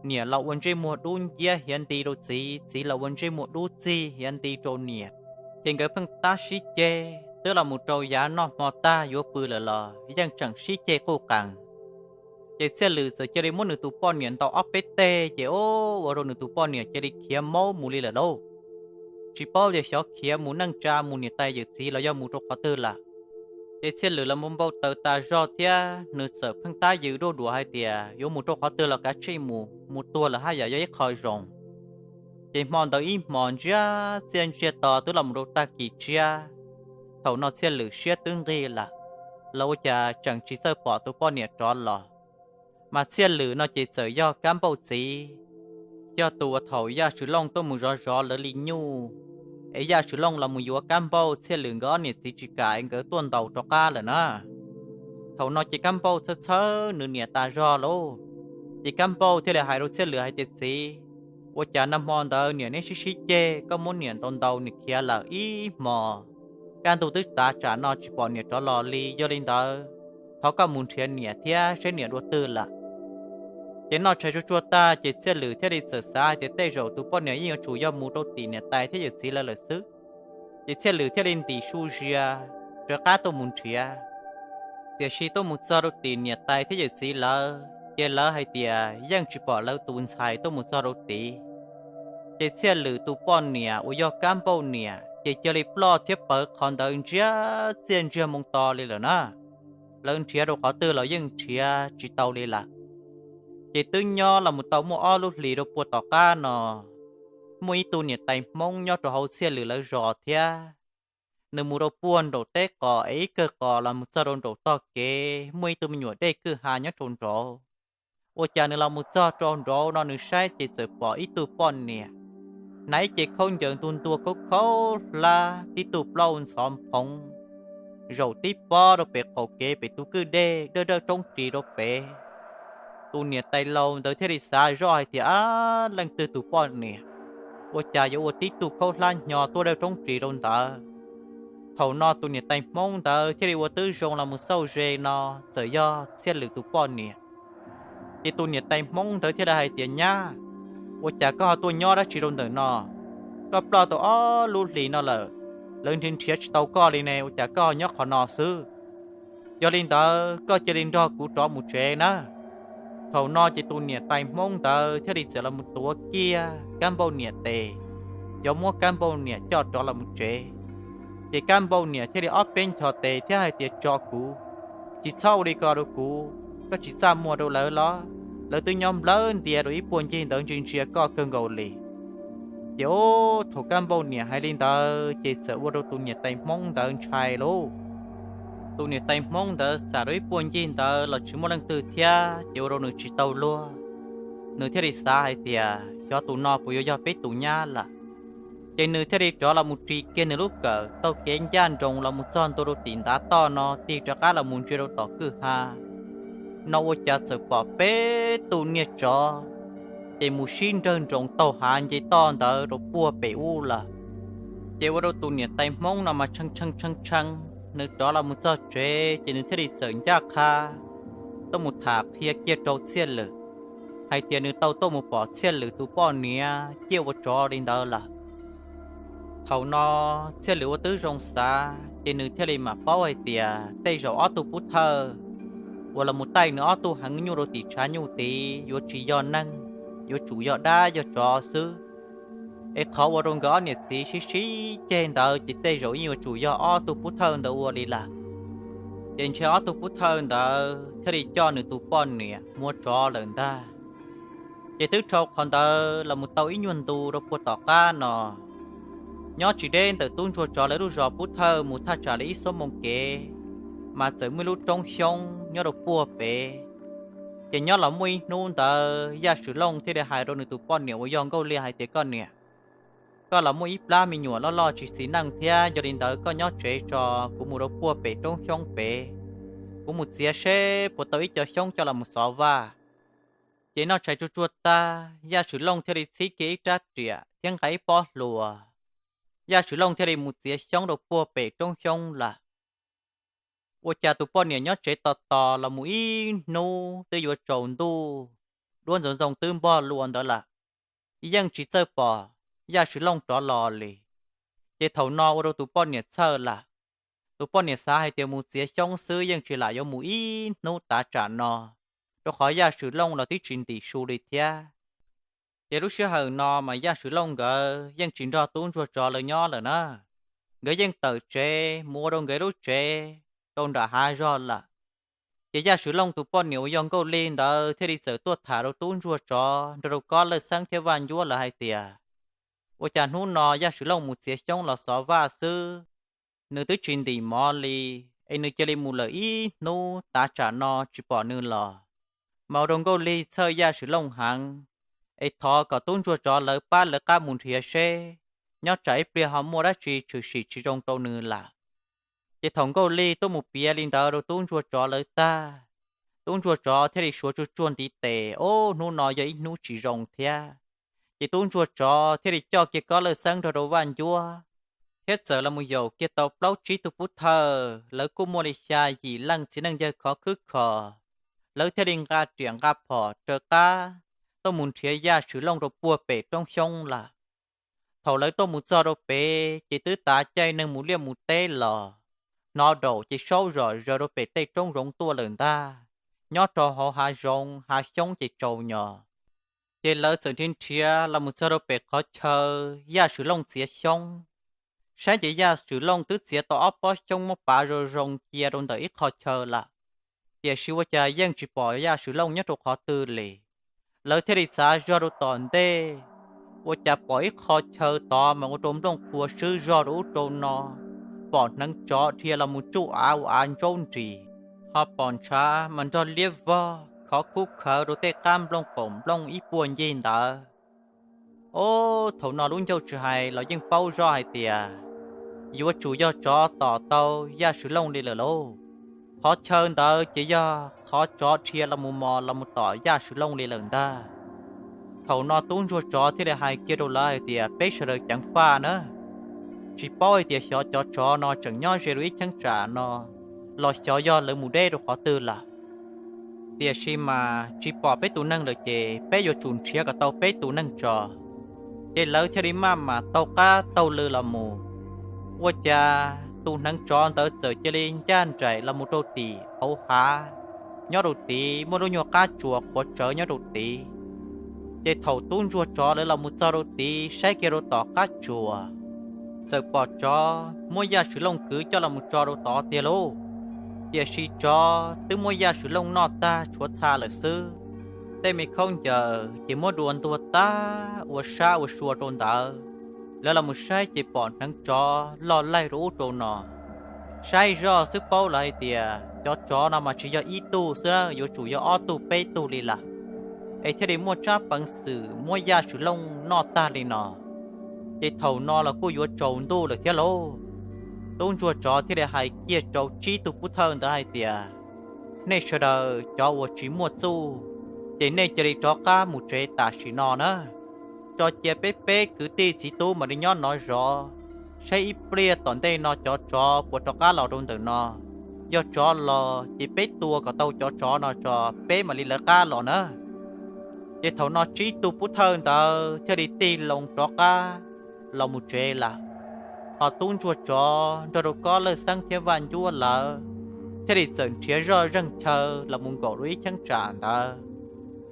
Niam los ua ntsej muag dub nciab hiav nti rau txiv, txiv los ua ntsej muag dub txig hiav nti rau niam. Ces nkawd pheej tab sib ceg twb los mus rau yav noj hmo tag yuav pw lawm los yeej tseem sib ceg quj qees. Ces Txhiaj Lwm txawm cia li muab nws tus poj niam ntaus ob peb teg ces ua rau nws tus poj niam cia li khiav maub mus li lawm lauj. Tsis paub tias xyov khiav mus neej tsa mus niam tais yawm txiv los yog mus rau qhov twg lawm. Ces Txhiaj Lwm los mus npau taws tas zog thiab nws txawm pheej tab yws duaj duas hais tias yuav mus rau qhov twg los kav tsij mus, mus tuag lawm haj yam yog ib qho zoo. Ces hmo ntawd ib hmos ntsiag txiaj ntsiag to twb los mus rau tag kis tshiab. Thaum no Txhiaj Lwm siab twb nqig lawm, los ua cas tseem tsis txawj pom tus poj niam rov los. Mas Txhiaj Lwm no ces txawm yog Kab Npauj txiv, yog tus uas thaum Yaj Swm Looj tuaj mus zov zov lawv li nyuj, es Yaj Swm Looj los mus yuav Kab Npauj, Txhiaj Lwm nkawd ob niam txiv tsis kam es nkawd tuaj ntaus rov qab lawm na. Thaum no ces Kab Npauj txhawj txhawj nws niam tas zog lauj. Ces Kab Npauj thiaj li hais rau Txhiaj Lwm hais tias, txiv, ua cas nag hmo ntawd niam neb sib sib ceg, koj muab niam ntaus ntaus niam khiav lawm ib hmos, kaj ntug twb tav tsam no tsis pom niam rov los li. Yog li ntawd, thov koj mus nrhiav niam thiab seb niam dua twg lawm. Ces noj tshais tsuag tsuag tag ces Txhiaj Lwm thiaj li txawm xav hais tias tej zaum tus poj niam yeej yuav tsum yog mus rau tim niam tais thiab yawm txiv lawv lawm xwb. Ces Txhiaj Lwm thiaj li ntim su zias rov qab tuaj mus nrhiav. Tiam sis tuaj mus txog rau tim niam tais thiab yawm txiv lawv ces lawv hais tias yeej tsis pom lawv tus ntxhais tuaj mus txog rau tid. Ces Txhiaj Lwm tus poj niam uas yog Kab Npauj niam ces cia li ploj thiab pawv qhov ntawd ntsiag txiaj ntsiag moo to li lawm na. Lawv nrhiav rau qhov twg los yeej nrhiav tsis tau li lawm. Ces twb nyob los mus tau muaj ob lub hlis rau puag tom qab no, muaj ib tug niam tais Hmoob nyob rau hauv Txhiaj Lwm lawv zos thiab. Nws mus rau puag nraum teb qos es ib kawg qos los mus txog rau nraum tog kev muaj ib tug me nyuam dej kwj ha nyob rau nraud. Ua cas nws los mus txog rau nraud no nws saib ces txawm pom ib tug poj niam hnav ib ce khaub ncaws ntuag ntuag khaub khaub hlab tib tug plaub ntxhov phoov zaum tib pob rau pem qaum kev pem tus kwj dej dawj dawj roob ris rau pem. Tus niam tais laus ntawd thiaj li xav zoj hais tias, ab, leej twg tus poj niam ua cas yuav ua tib tug khaub hlab hnyo tuaj dawj roob ris rau ntawd. Thaum no tus niam tais Hmoob ntawd thiaj li ua tib zoo los mus xauj ze no txawm yog Txhiaj Lwm tus poj niam. Ces tus niam tais Hmoob ntawd thiaj li hais tias, nyab, ua cas koj ho tuaj nyob dab tsi rau ntawm no? Koj ploj tau ob lub hlis no lawm, lawv nrhiav nrhiav tsis tau koj li ne, ua cas koj ho nyob qhov no xwb? Yog li ntawd koj cia li nrog kuv rov mus tsev na. Thaum no ces tus niam tais Hmoob ntawd thiaj li txawm los mus tuav kiag Kab Npauj niam tes, yuav muab Kab Npauj niam coj rov los mus tsev. Ces Kab Npauj niam thiaj li ob peb nchos tes thiab hais tias, tso kuv, tsis txhob ua li ko rau kuv, koj tsis txaj muag rau lawv los? Lawv twb nyob nplawg ntias rau ib puag ncig ntawd ntsia ntsia koj kawg nkaus li. Ces ub, thaum Kab Npauj niam hais li ntawd ces txawm ua rau tus niam tais Hmoob ntawd ntshai lauj. Tus niam tais Hmoob ntawd xam rau ib puag ncig ntawd los tsis muaj leej twg thiab ces ua rau nws tsis tau luag. Nws thiaj li xav hais tias, xyov tus no puas yuav yog peb tus nyab lawm. Ces nws thiaj li rov los mus ris kiag nws lub kawm taug kev ncaj nroos los mus txog ntua rau tim ntav toj no tig rov qab los mus ntsia rau tom kwj ha no ua cas txawm pom peb tug niag tsov ces mus sib nrawg nroos taug hav nce toj ntawd rau puag pem ub lawm. Ces ua rau tus niam tais Hmoob no mas tshee tshee tshee tshee, nws rov los mus txog tsev ces nws thiaj li txawm ncaj qha tuaj mus tham qhia kiag rau Txhiaj Lwm hais tias nws tau tuaj mus pom Txhiaj Lwm tus poj niam ciaj ua tsov li ntawd lawm. Thaum no Txhiaj Lwm ua tib zoo xav ces nws thiaj li mam paub hais tias tej zaum ob tug pub thawj uas los mus taij nws ob tug heev nyuj rau tim tshav nyuj tid yuav tsis yog neeg, yuav tsum yog dab yog tsov xwb. Es qhov ua rau nkawd ob niam txiv sib sib ceg ntawd ces tej zaum yeej yuav tsum yog ob tug pub thawj ntawd ua li lawm. Ces ntshe ob tug pub thawj ntawd thiaj li coj nws tus poj niam mus ua tsov lawm ntag. Ces twb dhau qhov ntawd los mus tau ib nyuag ntu rau puag tom qab no, nyob tsis deb ntawm tub ntsuag tsov lawv lub zos pub thawj mus thaj tsam li ib xuab moos kev, mas txawm muaj ib lub roob xyoob nyob rau puag pem. Ces nyob los muaj ib hnub ntawd Yaj Swm Looj thiaj li hais rau nws tus poj niam uas yog Nkauj Lig hais tias, koj niam, koj los muaj ib plab me nyuam loj loj tsis txiv neej thiab, yog li ntawd koj nyob tsev tso, kuv mus rau puag pem roob xyoob pem, kuv mus txiav seb puas tau ib co xyoob coj los mus xov vaj. Ces noj tshais tsuag tsuag tag, Yaj Swm Looj thiaj li txhib kiag ib rab riam thiab nqa ib pob hlua. Yaj Swm Looj thiaj li mus txiav xyoob rau puag pem roob xyoob lawm. Ua cas tus poj niam nyob tsev tos tos los mus ib hnub twb yuav tsaus ntuj, duab ntxoov ntxoo twb npog lua ntawd lawm, yeej tsis txawj pom Yaj Swm Looj rov los li. Ces thaum no ua rau tus poj niam txhawj lawm. Tus poj niam xav hais tias mus txiav xyoob xwb yeej tsis lam yuav mus ib hnub tav tsam no, rau qhov Yaj Swm Looj los twb tsis ntim su li thiab. Ces lub sij hawm no mas Yaj Swm Looj nkawd yeej tsis nrog tub ntsuag tsov lawv nyob lawm na. Nkawd yeej tawm tsev mus ua rau nkawd lub tsev rau nram hav zog lawm. Ces Yaj Swm Looj tus poj niam uas yog Nkauj Lig ntawd thiaj li txawm tuaj tham rau tub ntsuag tsov nrog rau Kob Lawj Xeeb thiab Vaj Ncuab lawv hais tias, ua cas hnub no Yaj Swm Looj mus txiav xyoob los xov vaj xwb, nws twb tsis ntim mov li, es nws cia li mus lawm ib hnub tav tsam no tsis pom nws los. Mas ua rau Nkauj Lig txhawj Yaj Swm Looj heev, es thov kom tub ntsuag tsov lawv pab lawv qab mus nrhiav seb, nyob tsam ib pliag ho muaj dab tsi tshwm sim tsis zoo rau nws lawm. Ces thaum Nkauj Lig tuaj mus piav li ntawd rau tub ntsuag tsov lawv tag, tub ntsuag tsov thiaj li suav tsuag tsuag ntiv tes, ob hnub no yog ib hnub tsis zoo thiab. Ces tub ntsuag tsov thiaj li coj kiag Kob Lawj Xeeb nrog rau Vaj Ncuab, thiab txawm los mus yaum kiag tau plaub tsib tug pub thawj, lawv kuj muaj li xya yim leej txiv neej yawg khov khwb khos, lawv thiaj li nqa riam nqa phom raws qab tuaj mus nrhiav Yaj Swm Looj rau puag pem roob xyoob lawm. Thaum lawv tuaj mus txog rau pem ces twb tav caij neeg mus liaj mus teb los, hnov daum ces saub zom zaws rau pem tej roob zoov tuaj lawm ntag. Nyob rau hauv hav zoov hav xyoob ces tsaus nyos. Ces lawv txawm nrhiav nrhiav los mus txog rau pem qhov chaw Yaj Swm Looj txiav xyoob. Saib ces Yaj Swm Looj twb txiav tau ob pob xyoob muab pav zoo zoo cia rau ntawm ib qho chaw lawm, tiam sis ua cas yeej tsis pom Yaj Swm Looj nyob rau qhov twg li. Lawv thiaj li txav zog rau tom ntej, ua cas pom ib qho chaw tod mas ua rau nplooj qhuav swb zog rau ub rau no, pom hneev tsov dhia los mus tsuj av ua av ntsaub nris, ho pom ntshav mas nrog liab vog khov khub khawv rau tej qab nplooj qaum nplooj ib puag ncig ntawd. Ob, thaum no lub ncauj tsis hais los yeej paub zoj hais tias yuav tsum yog tsov tom tau Yaj Swm Looj li lawm lauj. Qhov chaw ntawd ces yog qhov tsov dhia los mus mos los mus tom Yaj Swm Looj li lawm ntag. Thaum no tub ntsuag tsov thiaj li hais kiag rau lawv hais tias, peb sawv daws ceev faj na, tsis paub hais tias xyov cov tsov no tseem nyob ze rau ib cheeb tsam no, los xyov yog lawv mus deb rau qhov twg lawm. Tiam sis mas tsis pom peb tus neeg lawm ces peb yuav tsum nrhiav kom tau peb tus neeg tso. Ces lawv thiaj li maj mam taug qab taug lw los mus, ua cas tus hneev tsov ntawd txawm cia li ncaj nraim los mus rau tim hauv hav, nyob rau tid muaj lub nyuag qab tsuas qhuav tsawv nyob rau tid. Ces thaum tub ntsuag tsov lawv los mus txog rau tid saib kiag rau tom qab tsuas, txawm pom tsov muab Yaj Swm Looj kwv coj los mus tso rau tod tiag lauj. Tiam sis tsov twb muab Yaj Swm Looj noj tag tshuav txha lawm xwb. Tej me khaub ncaws ces muab dua ntuag tag ua sab ua sua rau ntawd. Lawv los mus saib ces pom hneev tsov loj laij rau ub rau no. Saib zoj xwb paub lawv hais tias cov tsov no mas tsis yog ib tug xwb, yuav tsum yog ob tug peb tug li lawm, es thiaj li muaj tsab peev xwm muab Yaj Swm Looj noj tag li no. Ces thaum no los kuj yuav tsaus ntuj lawm thiab lauj. Tub ntsuag tsov thiaj li hais kiag rau tsib tug pub thawj ntawd hais tias, nej sawv daws cov uas tsis muaj txuj, ces nej cia li rov qab mus tsev tam sim no na. Tso cia peb peb kwv tij txiv tub mam li nyob no zov, saib ib pliag tom ntej no cov tsov puas rov qab los rau ntawm no. Yog tsov los ces peb tua kom tau cov tsov no tso peb mam li lawv qab los na. Ces thaum no tsib tug pub thawj ntawd thiaj li tig loo rov qab los mus tsev lawm. Ho tub ntsuag tsov nrog rau Kob Lawj Xeeb thiab Vaj Ncuab lawv thiaj li txawm nrhiav zoj zeeg chaw los mus nkaum rau ib cheeb tsam ntawd.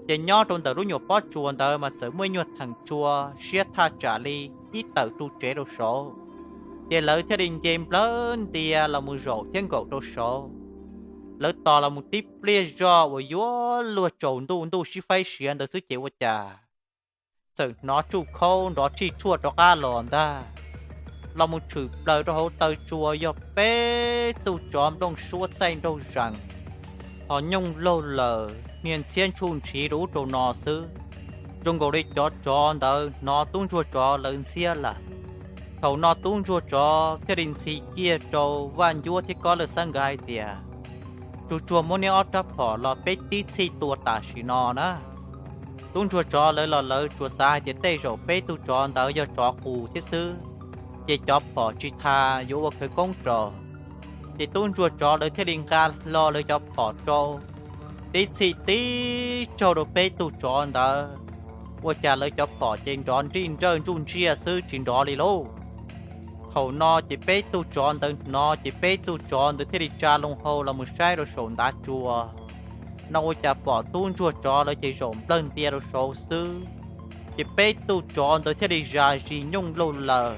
Ces nyob rau ntawm lub nyuam pob tsuas ntawd mas txawm muaj ib nyuag theem tsua siab thaj tsam li ib tawm ru tsev rau saud. Ces lawv thiaj li nce nplawg ntia los mus zaum thiab nkaum rau saud. Lawv tos los mus tib pliag zog uas yuav luag tsaus ntuj ntuj sib faib siav ntawd xwb ces ua cas txawm hnov tsuj khaub nrov tshij tshuaj rov qab los ntag. Los mus tshwm plaws rau hauv taw tsua yog peb tug tsov nplooj suab txaij nraug zees, ho nyooj laug lawm hnia ntxhiab ntshuj ntshiv rau ub rau no xwb. Zoo nkaus li cov tsov ntawd hnov tub ntsuag tsov lawv ntxhiab lawm. Thaum no tub ntsuag tsov thiaj li ntxhi kiag rau Vaj Ncuab thiab Kob Lawj Xeeb nkawd hais tias, tsuag tsuag muab neb ob rab phom los peb tib txhij tua tam sim no na. Tub ntsuag tsov lawv los lawv tsuas xav hais tias tej zaum peb tug tsov ntawd yog tsov qus thiab xwb, ces cov phom tsis tas yuav ua khawv koob rau. Ces tub ntsuag tsov lawv thiaj li nqa hlo lawv cov phom rau, tib txhij tib tsaug rau peb tug tsov ntawd. Ua cas lawv cov phom ces nrov nrij nrawj ntsuj ntsiaj xwb tsis nrov li lauj. Thaum no ces peb tug tsov ntawd hnov ces peb tug tsov ntawd thiaj li tsa loo hau los mus saib rau saum ntav tsua. No ua cas pom tub ntsuag tsov lawv ces zaum nplawg ntia rau saud xwb, ces peb tug tsov ntawd thiaj li zam zis nyooj laug lawm,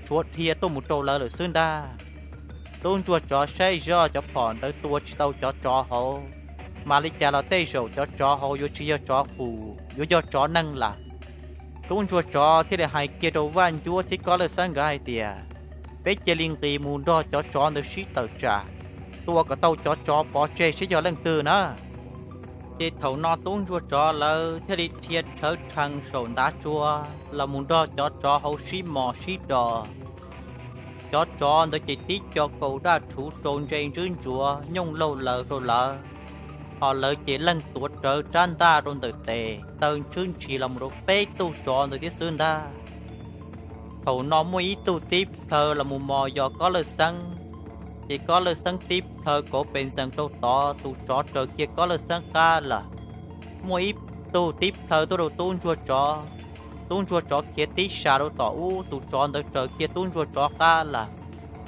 tshuav dhia tuaj mus rau lawv lawm xwb ntag. Tub ntsuag tsov saib zoj cov phom ntawd tua tsis tau cov tsov hauv, mam li cas los tej zaum cov tsov hauv yuav tsis yog tsov qus, yuav yog tsov neeg lawm. Tub ntsuag tsov thiaj li hais kiag rau Vaj Ncuab thiab Kob Lawj Xeeb nkawd hais tias, peb cia li nqis mus nrog cov tsov ntawd sib tawm tsam, tua kom tau cov tsov pov tseg seb yog leej twg na. Ces thaum no tub ntsuag tsov lawv thiaj li dhia rhawv rhees saum ntav tsua los mus nrog cov tsov hauv sib mos sib do. Cov tsov ntawd ces tib co kaus daj rhuv rau ntse ntswb ntsuav nyooj laug lawm rau lawv, ho lawv ces leeg tuav rawv rab ntaj rau ntawm tes taw ntswb ntshis los mus rau peb tug tsov ntawd thiab xwb ntag. Thaum no muaj ib tug tib plhaw los mus mos yos Kob Lawj Xeeb, ces Kob Lawj Xeeb tib plhaw kauv pes ntxees rau tod, tus tsov raws kiag Kob Lawj Xeeb qab lawm. Muaj ib tug tib plhaw tuaj rau tub ntsuag tsov, tub ntsuag tsov khiav tib sas rau tom ub, tus tsov ntawd raws kiag tub ntsuag tsov qab lawm.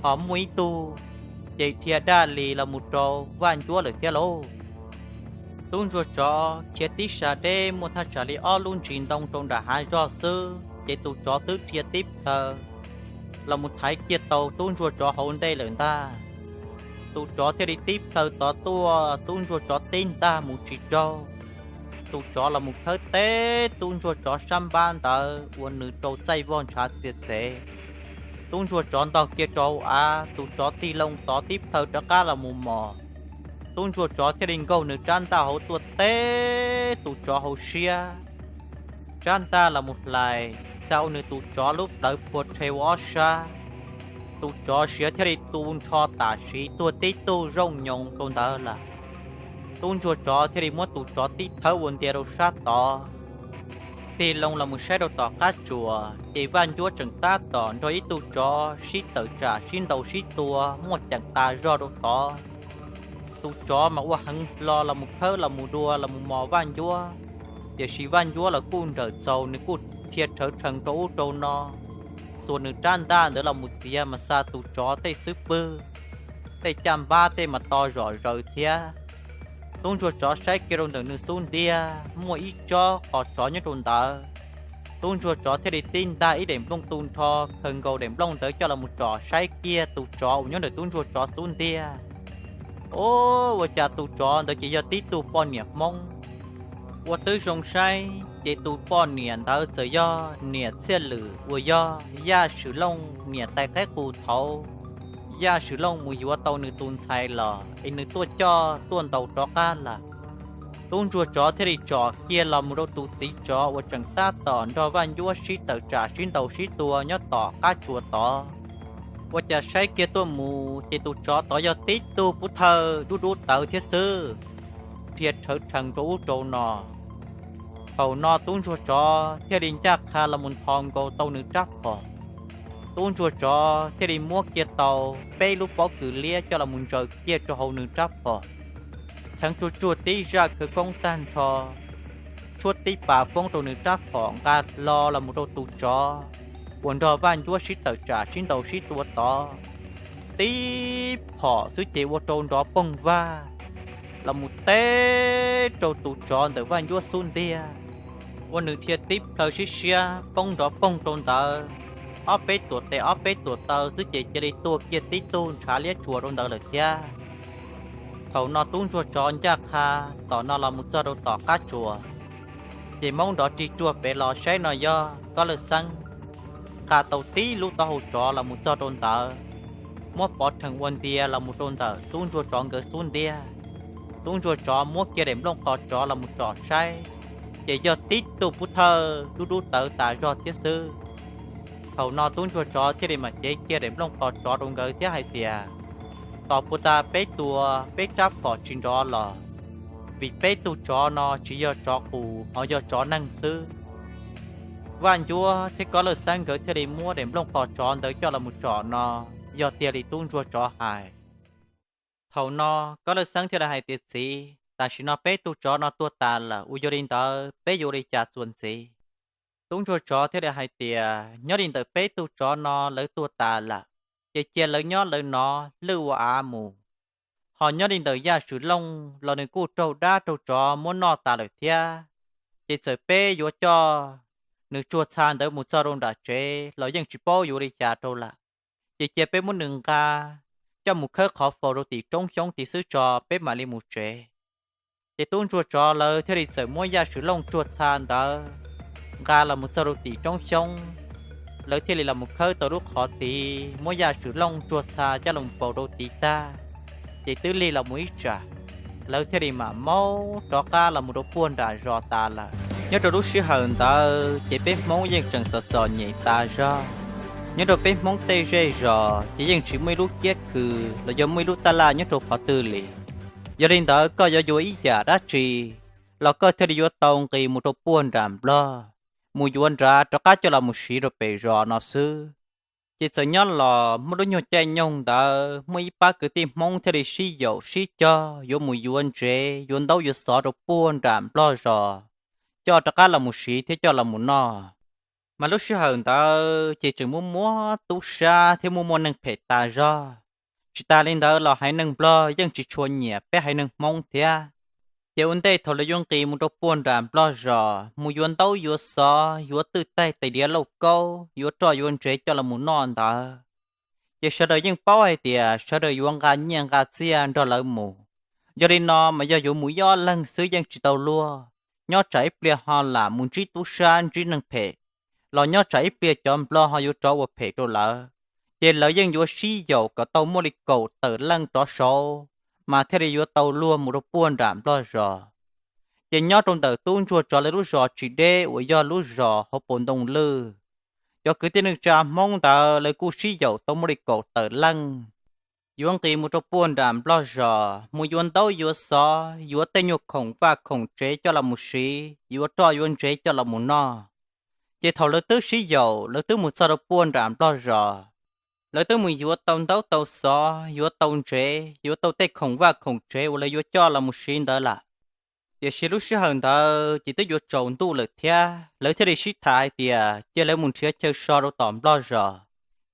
Ho muaj ib tug ces dhia daj li los mus rau Vaj Ncuab lawm thiab lauj. Tub ntsuag tsov khiav tib sas deb muaj thaj tsam li ob lub ntsis ntoo rau nram hav zog xwb, ces tus tsov twb dhia tib plhaw los mus thaiv kiag tau tub ntsuag tsov hauv ntej lawm ntag. Tus tsov thiaj li tib plhaw tod tuaj, tub ntsuag tsov tib ntag mus tsis raug. Tus tsov los mus khawb teb tub ntsuag tsov sab npab ntawd ua nws rau txaij vog ntshav txias txev. Tub ntsuag tsov ntog kiag rau hauv av, tus tsov tig loo tod tib plhaw rov qab los mus mos. Tub ntsuag tsov thiaj li nkaug nws rab ntaj hauv tuaj teb tus tsov hauv siab. Rab ntaj los mus hlais, xa ua nws tus tsov lub plawv phua rhe ua ob sab. Tus tsov siav thiaj li tu nrho tam sim tuag tib tug zooj nyoos rau ntawd lawm. Tub ntsuag tsov thiaj li muab tus tsov tib thawb ua ntia rau sab tod. Tig loo los mus saib rau tom qab tsuas, ces Vaj Ncuab tseem tab tom nrog ib tug tsov sib tawm tsam sib ntaus sib tua muaj ceem tas zog rau tod. Tus tsov mas ua heev hlo los mus khawb los mus dua los mus mos Vaj Ncuab, tiam sis Vaj Ncuab los kuj nrawm txaus, nws kuj dhia rhawv rhees rau ub rau no, xuas nws rab ntaj ntawd los mus txiav mas xa tus tsov tej xub pwg, tej caj npab tej mas to zom zaws thiab. Tub ntsuag tsov saib kiag rau ntawm nws xub ntiag muaj ib tsob qos tsov nyob rau ntawd. Tub ntsuag tsov thiaj li tib ntag ib daim nplooj tu nrho khaws nkaus daim nplooj ntawd coj los mus tsom saib kiag tus tsov uas nyob ntawm tub ntsuag tsov xub ntiag. Ua cas tus tsov ntawd ces yog tib tug poj niam Hmoob. Ua twb zoo saib ces tus poj niam ntawd txawm yog niam Txhiaj Lwm uas yog Yaj Swm Looj niam tais qaib qus thaud. Yaj Swm Looj mus yuav tau nws tus ntxhais los es nws tuaj coj tuaj ntaus rov qab lawm. Tub ntsuag tsov thiaj li tsom kiag los mus rau tus txiv tsov uas tseem tab tom nrog Vaj Ncuab sib tawm tsam sib ntaus sib tua nyob tom qab tsuas tod. Ua cas saib kiag tuaj mus ces tus tsov tod yog tib tug pub thawj dub dub tawv thiab xwb, dhia rhawv rhees rau ub rau no. Thaum no tub ntsuag tsov thiaj li ncaj qha los mus nthos nkaus tau nws rab phom. Tub ntsuag tsov thiaj li muab kiag tau peb lub pob kws liab coj los mus ntsaws kiag rau hauv nws rab phom. Txheev tsuag tsuag tib zaj khawv koob tag nrho, tshuab tib pas foob rau nws rab phom nqa hlo los mus rau tus tsov uas nrog Vaj Ncuab sib tawm tsam sib ntaus sib tua tod. Tib phom xwb ces ua rau nrov poog vag los mus teb rau tus tsov ntawm Vaj Ncuab xub ntiag, ua nws dhia tib plhaw siab siab poob nrov poog rau ntawd. Ob peb tuam tes ob peb tuam taw xwb ces cia li tuag kiag tib tug ntshav liab tsuas rau ntawd lawm thiab. Thaum no tub ntsuag tsov ncaj qha tom no los mus txog rau tom qab tsuas, ces Hmoob nrov rig ruag pem los saib no yog Kob Lawj Xeeb nqa tau tib lub taub hau tsov los mus txog rau ntawd, muab pov rhees ua ntia los mus rau ntawm tub ntsuag tsov nkawd xub ntiag. Tub ntsuag tsov muab kiag daim nplooj qos tsov los mus tsom saib, ces yog tib tug pub thawj dub dub tawv tas zog thiab xwb. Thaum no tub ntsuag tsov thiaj li mam cev kiag daim nplooj qos tsov rau nkawd thiab hais tias, tos puas tas peb tua peb rab phom tsis nrov los, vim peb tug tsov no tsis yog tsov qus ho yog tsov neeg xwb. Vaj Ncuab thiab Kob Lawj Xeeb nkawd thiaj li muab daim nplooj qos tsov ntawd coj los mus tsom no, yog tiag li tub ntsuag tsov hais. Thaum no Kob Lawj Xeeb thiaj li hais tias, txiv, tam sim no peb tug tsov no tuag tas lawm, ua yog li ntawd peb yuav ua li cas txuas ntxiv? Tub ntsuag tsov thiaj li hais tias, nyob li ntawm peb tug tsov no lawv tuag tas lawm, ces cia lawv nyob lawv nov lwj ua av mus. Ho nyob li ntawm Yaj Swm Looj los nws kuj raug dab raug tsov muab noj tas lawm thiab, ces txawm peb yuav coj nws tsuag txha ntawd mus txog rau nram tsev los yeej tsis paub yuav ua li cas rau lawm. Ces cia peb muab nws nqa coj mus khawb qhov faus rau tim roob xyoob tid xwb tso, peb mam li mus tsev. Ces tub ntsuag tsov lawv thiaj li txawm muab Yaj Swm Looj tsuag txha ntawd nqa los mus txog rau tim roob xyoob. Lawv thiaj li los mus khawb tau lub qhov tid, muab Yaj Swm Looj tsuag txha coj los faus rau tid tag, ces twb lig los mus ib tsam, lawv thiaj li mam maub rov qab los mus rau puag nram zos tas lawm. Nyob rau lub sij hawm ntawd ces peb Hmoob yeej tseem txom txom nyem tas zog. Nyob rau peb Hmoob tej zej zos ces yeej tsis muaj ib lub kiab khw los yog muaj ib lub taj laj nyob rau qhov twg li. Yog li ntawd koj yuav yuav ib yam dab tsi los koj thiaj li yuav tau nqis mus rau puag nram Nplog, mus yuav nrad rov qab coj los mus siv rau pem zos no xwb. Ces txawm nyob los muaj lub nyuag caij nyoog ntawd muaj ib pab kwv tij Hmoob thiaj li sib yaum sib cog yuav mus yuav ntsev yuav ntaub yuav xov rau puag nram Nplog zos, coj rov qab los mus siv thiab coj los mus noj. Mas lub sij hawm ntawd ces tseem muaj muaj tub sab thiab muaj muaj neeg phem tas zog. Tsis tas li ntawd los haiv neeg Nplog yeej tsis tshua nyiam peb haiv neeg Hmoob thiab. Ces ua ntej thaum lawv yuav nqis mus rau puag nram Nplog zos mus yuav ntaub yuav xov yuav twj taig tais diav lauj kaub yuav roj yuav ntsev coj los mus noj ntawd, ces sawv daws yeej paub hais tias sawv daws yuav nqa nyiaj nqa txiaj nrog lawv mus. Yog li no mas yog yuav mus ib ob leeg xwb yeej tsis tau luag, nyob tsam ib pliag ho lam mus ntsib tub sab ntsib neeg phem, los nyob tsam ib pliag cov Nplog ho yuav rov ua phem rau lawv, ces lawv yeej yuav sib yaum kom tau muaj li kaum tawm leej rov saud, mas thiaj li yuav tau luag mus rau puag nram Nplog zos. Ces nyob rau ntawm tub ntsuag tsov lawv lub zos tsis deb uas yog lub zos hauv paus ntoo lwj, cov kwv tij neej tsa Hmoob ntawd lawv kuj sib yaum tau muaj li kaum tawm leej, yuav nqis mus rau puag nram Nplog zos mus yuav ntaub yuav xov yuav tej nyuag khoom vaj khoom tsev coj los mus siv, yuav roj yuav ntsev coj los mus noj. Ces thaum lawv twb sib yaum lawv twb mus txog rau puag nram Nplog zos, lawv twb mus yuav tau ntaub tau xov yuav tau ntsev yuav tau tej khoom vaj khoom tsev uas lawv yuav coj los mus siv ntawd lawm. Tiam sis lub sij hawm ntawd ces twb yuav tsaus ntuj lawm thiab lawv thiaj li sib tham hais tias cia lawv mus nrhiav chaw so rau tom Nplog zos,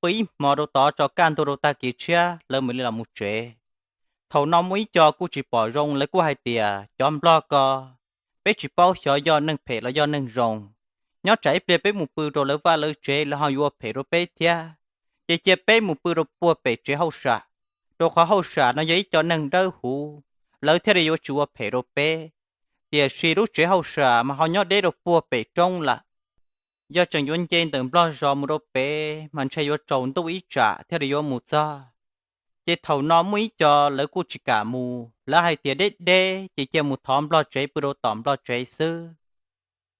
pw ib hmo rau tod tso kaj ntug rau tag kis tshiab lawv mam li los mus tsev. Thaum no muaj ib co kuj tsis pom zoo lawv kuj hais tias cov Nplog ko, peb tsis paub xyov yog neeg phem los yog neeg zoo, nyob tsam ib pliag peb mus pw rau lawv vaj lawv tsev lawv ho yuav ua phem rau peb thiab. Ces cia peb mus pw rau puag pem tsev hauj sam, rau qhov hauj sam no yog ib co neeg dawb huv, lawv thiaj li yuav tsis ua phem rau peb. Tiam sis lub tsev hauj sam mas ho nyob deb rau puag pem roob lawm, yog tseem yuav nce ntawm Nplog zos mus rau pem mas ntshe yuav tsaus ntuj ib tsam thiaj li yuav mus txog. Ces thaum no muaj ib co lawv kuj tsis kam mus, lawv hais tias deb deb ces cia mus thov Nplog tsev pw rau tom Nplog tsev xwb.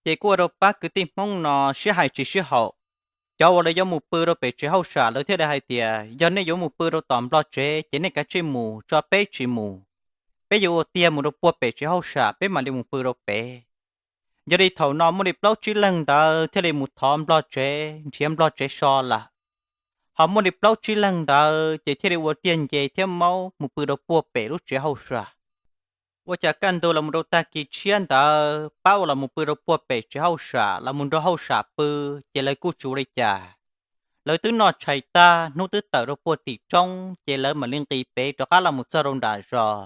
Ces kuj ua rau pab kwv tij Hmoob no sib hais tsis sib haum. Cov uas lawv yuav mus pw rau pem tsev hauj sam lawv thiaj li hais tias yog nej yuav mus pw rau tom Nplog tsev ces nej kav tsij mus, tso peb tsis mus. Peb yuav ua tiag mus rau puag pem tsev hauj sam peb mam li mus pw rau pem. Yog li thaum no muaj li plaub tsib leeg ntawd thiaj li mus thov Nplog tsev nrhiav Nplog tsev so lawm. Ho muaj li plaub tsib leeg ntawd ces thiaj li ua tiag nce thiab maub mus pw rau puag pem lub tsev hauj sam. Ua cas kaj ntug los mus rau tag kis tshiab ntawd pab uas los mus pw rau puag pem tsev hauj sam los mus nrog hauj sam pw, ces lawv kuj tsis ua li cas. Lawv twb noj tshais tag hnub twb tawm rau puag tim roob ces lawv mam li nqis pem rov qab los mus txog rau nram zos.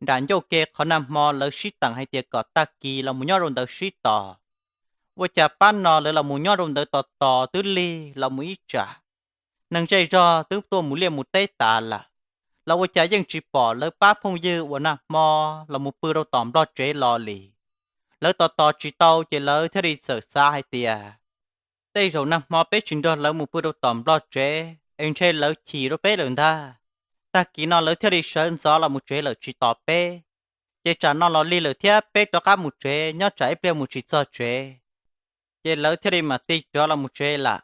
Nram ncauj ke qhov nag hmo lawv sib teem hais tias kom tag kis los mus nyob rau ntawd sib tos. Ua cas pab no lawv los mus nyob rau ntawd tos tos twb lig los mus ib tsam, neeg zej zog twb tuaj mus liaj mus teb tas lawm, los ua cas yeej tsis pom lawv pab phooj ywg uas nag hmo los mus pw rau tom Nplog tsev los li. Lawv tos tos tsis tau ces lawv thiaj li txawm xav hais tias tej zaum nag hmo peb tsis nrog lawv mus pw rau tom Nplog tsev es ntshe lawv chim rau peb lawm ntag. Tag kis no lawv thiaj li sawv ntxov los mus tsev lawm tsis tos peb. Ces tsam no los lig lawm thiab peb rov qab mus tsev nyob tsam ib pliag mus tsis txog tsev. Ces lawv thiaj li mam tig rov los mus tsev lawm.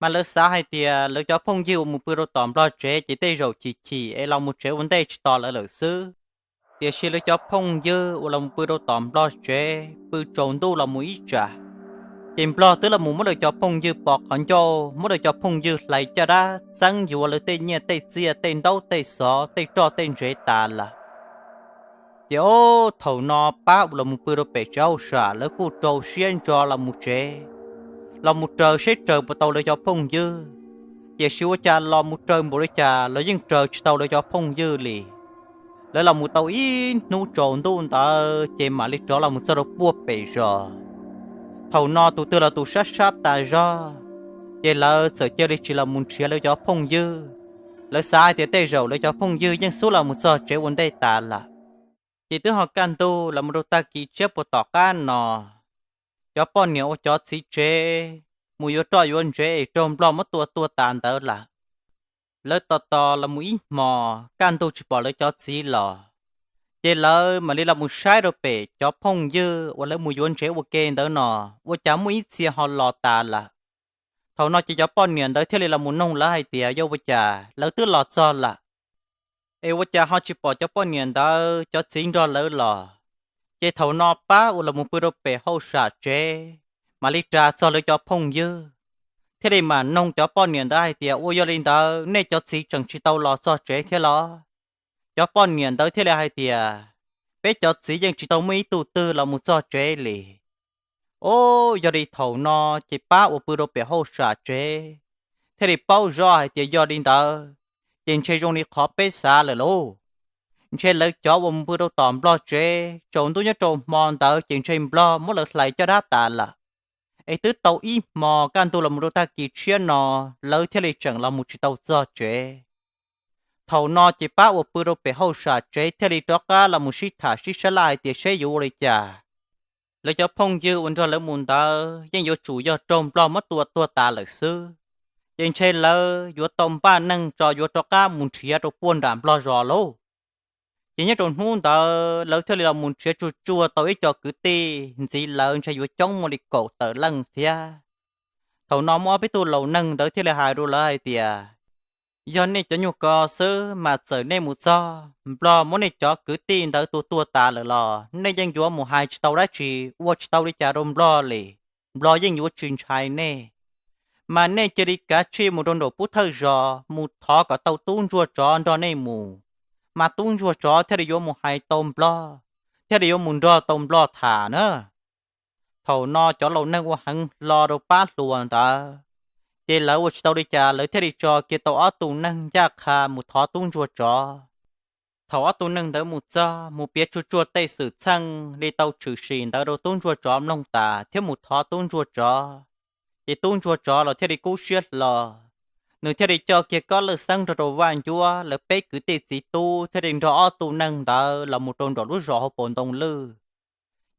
Mas lawv xav hais tias lawv cov phooj ywg uas mus pw rau tom Nplog tsev ces tej zaum chim chim es los mus tsev ua ntej tsis tos lawv lawm xwb. Tiam sis lawv cov phooj ywg uas los mus pw rau tom Nplog tsev pw tsaus ntuj los mus ib tsam, ces Nplog twb los mus muab lawv cov phooj ywg pov qhov ncauj, muab lawv cov phooj ywg hlais caj dab txeeb yuav lawv tej nyiaj tej txiaj tej ntaub tej xov tej roj tej ntsev tas lawm. Ces ob thaum no pab uas los mus pw rau pem tsev hauj sam lawv kuj rau siab ntso los mus tsev, los mus raws seb raws puas tau lawv cov phooj ywg. Tiam sis ua cas los mus raws npaum li cas los yeej raws tsis tau lawv cov phooj ywg li. Lawv los mus tau ib hnub tsaus ntuj ntawd ces mam li rov los mus txog rau puag pem zos. Thaum no tus twg los tus sab sab tas zog, ces lawv txawm cia li tsis los mus nrhiav lawv cov phooj ywg. Lawv xav hais tias tej zaum lawv cov phooj ywg yeej xub los mus txog tsev ua ntej tas lawm. Ces twb ho kaj ntug los mus rau tag kis tshiab puag tom qab no, cov poj niam uas cov txiv tsev mus yuav roj yuav ntsev es raug Nplog muab tua tuag tas ntawd lawm. Lawv tos tos los mus ib hmos kaj ntug tsis pom lawv cov txiv los, ces lawv mam li los mus saib rau pem cov phooj ywg uas lawv mus yuav ntsev ua ke ntawd no, ua cas muaj ib txhia ho los tas lawm. Thaum no ces cov poj niam ntawd thiaj li los mus noog lawv hais tias yog ua cas lawv twb los txog lawm, es ua cas ho tsis pom cov poj niam ntawd cov txiv nrog lawv los. Ces thaum no pab uas los mus pw rau pem hauj sam tsev mam li ras txog lawv cov phooj ywg, thiaj li mam noog cov poj niam ntawd hais tias, Ua yog li ntawd nej cov txiv tseem tsis tau los txog tsev thiab los? Cov poj niam ntawd thiaj li hais tias, Peb cov txiv yeej tsis tau muaj ib tug twg los mus txog tsev li. Os, yog li thaum no ces pab uas pw rau pem hauj sam tsev thiaj li paub zoj hais tias yog li ntawd ces ntshe zoo li qhov peb xav lawm lauj. Ntshe lawv cov uas mus pw rau tom nplog tsev tsaus ntuj nyob rau hmo ntawd ces ntshe nplog muab lawv hlais caj dab tas lawm. Es twb tau ib hmo kaj ntug los mus rau tag kis tshiab no, lawv thiaj li tseem los mus tsis tau txog tsev. Thaum no ces pab uas pw rau pem hauj sam tsev thiaj li rov qab los mus sib tham sib sab laj hais tias seb yuav ua li cas. Lawv cov phooj ywg uas nrog lawv mus ntawd yeej yuav tsum yog raug nplog muab tua tuag tas lawm xwb, ces ntshe lawv yuav tau npaj neeg tso yuav rov qab mus nrhiav rau puag nram nplog zos lauj. Ces nyob rau hnub ntawd lawv thiaj li los mus nrhiav tsuag tsuag tau ib co kwv tij ntxiv lawv ntshe yuav coob muaj li kaum tawm leej thiab. Thaum no muaj ob peb tug laus neeg ntawd thiaj li hais rau lawv hais tias, Yog nej cov nyuag ko xwb mas txawm nej mus txog nplog muab nej cov kwv tij ntawd tua tuag tas lawm los nej yeej yuav mus hais tsis tau dab tsi, ua tsis tau li cas rau nplog li. Nplog yeej yuav tsis ntshai nej. Mas nej cia li kav tsij mus rau nraum pub thawj zos mus thov kom tau tub ntsuag tsov nrog nej mus, mas tub ntsuag tsov thiaj li yuav mus hais tau nplog, thiaj li yuav mus nrog tau nplog tham na. Thaum no cov laus neeg ua heev hlo rau pab hluas ntawd, ces lawv ua tsis tau li cas lawv thiaj li tso kiag tau ob tug neeg ncaj qha mus thov tub ntsuag tsov. Thaum ob tug neeg ntawd mus txog mus piav tsuag tsuag tej xwm txheej li tau tshwm sim ntawd rau tub ntsuag tsov mloog tas thiab mus thov tub ntsuag tsov, ces tub ntsuag tsov los thiaj li kub siab hlo. Nws thiaj li coj kiag kob lawj xeeb nrog rau Vaj Ncuab lawv peb kwv tij txiv tub thiaj li nrog ob tug neeg ntawd los mus rau nraum lub zos hauv paus ntoo lwj.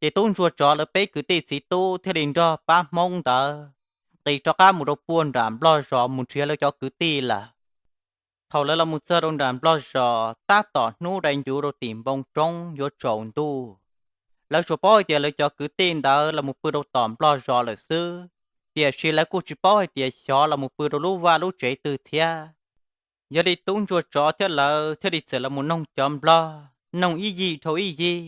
Ces tub ntsuag tsov lawv peb kwv tij txiv tub thiaj li nrog pab Hmoob ntawd nqis rov qab mus rau puag nram nplog zos mus nrhiav lawv cov kwv tij lawm. Thaum lawv los mus txog rau nram nplog zos tab tom hnub dai ncuv rau tim npoo roob yuav tsaus ntuj, lawv tsuas paub hais tias lawv cov kwv tij ntawd los mus pw rau tom nplog zos lawm xwb, tiam sis lawv kuj tsis paub hais tias xyov los mus pw rau lub vaj lub tsev twg thiab. Yog li tub ntsuag tsov thiab lawv thiaj li txawm los mus noog cov nplog, noog ib yig dhau ib yig,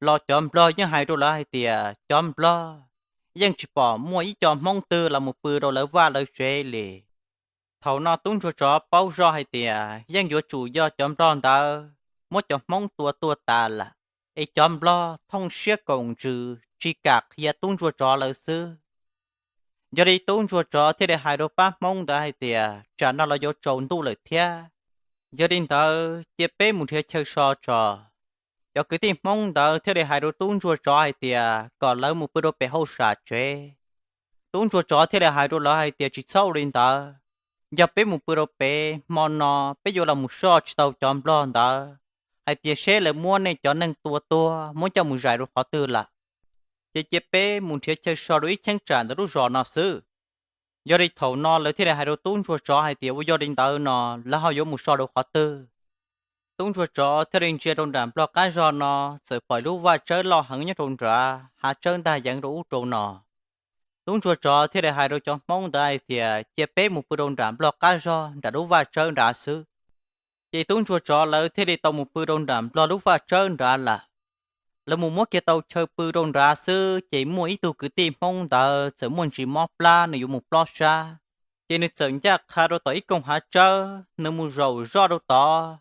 los cov nplog yeej hais rau lawv hais tias cov nplog yeej tsis pom muaj ib co Hmoob twg los mus pw rau lawv vaj lawv tsev li. Thaum no tub ntsuag tsov paub zoj hais tias yeej yuav tsum yog cov nplog ntawd muab cov Hmoob tua tuag tas lawm, es cov nplog thooj siab koom ntsws tsis kam qhia tub ntsuag tsov lawv xwb. Yog li tub ntsuag tsov thiaj li hais rau pab Hmoob ntawd hais tias tsam no los yuav tsaus ntuj lawm thiab, yog li ntawd cia peb mus nrhiav chaw so tso. Cov kwv tij Hmoob ntawd thiaj li hais rau tub ntsuag tsov hais tias kom lawv mus pw rau pem hauj sam tsev. Tub ntsuag tsov thiaj li hais rau lawv hais tias tsis txhob ua li ntawd, yog peb mus pw rau pem hmo no peb yuav los mus soj tsis tau cov nplog ntawd hais tias seb lawv muab nej cov neeg tua tuag muab coj mus zais rau qhov twg lawm. Ces cia peb mus nrhiav chaw so rau ib cheeb tsam ntawm lub zos no xwb. Yog li thaum no lawv thiaj li hais rau tub ntsuag tsov hais tias ua yog li ntawd no lawv ho yuav mus so rau qhov twg. Tub ntsuag tsov thiaj li ntsia rau nram nplog qab zog no, txawm pom lub vaj tsawb loj heev nyob rau nrad, hav tsawb ntag yeev rau ub rau no. Tub ntsuag tsov thiaj li hais rau cov Hmoob ntawd hais tias cia peb mus pw rau nram nplog qab zog nram lub vaj tsawb nrad xwb. Ces tub ntsuag tsov lawv thiaj li tau mus pw rau nram nplog lub vaj tsawb nrad lawm. Lawv mus muab kiag tau chaw pw rau nrad xwb ces muaj ib tug kwv tij Hmoob ntawd txawm muaj ntsis mob plab nws yuav mus plob sab. Ces nws txawm ncaj qha rau tom ib koog hav tsawb, nws mus zaum zoj rau tod.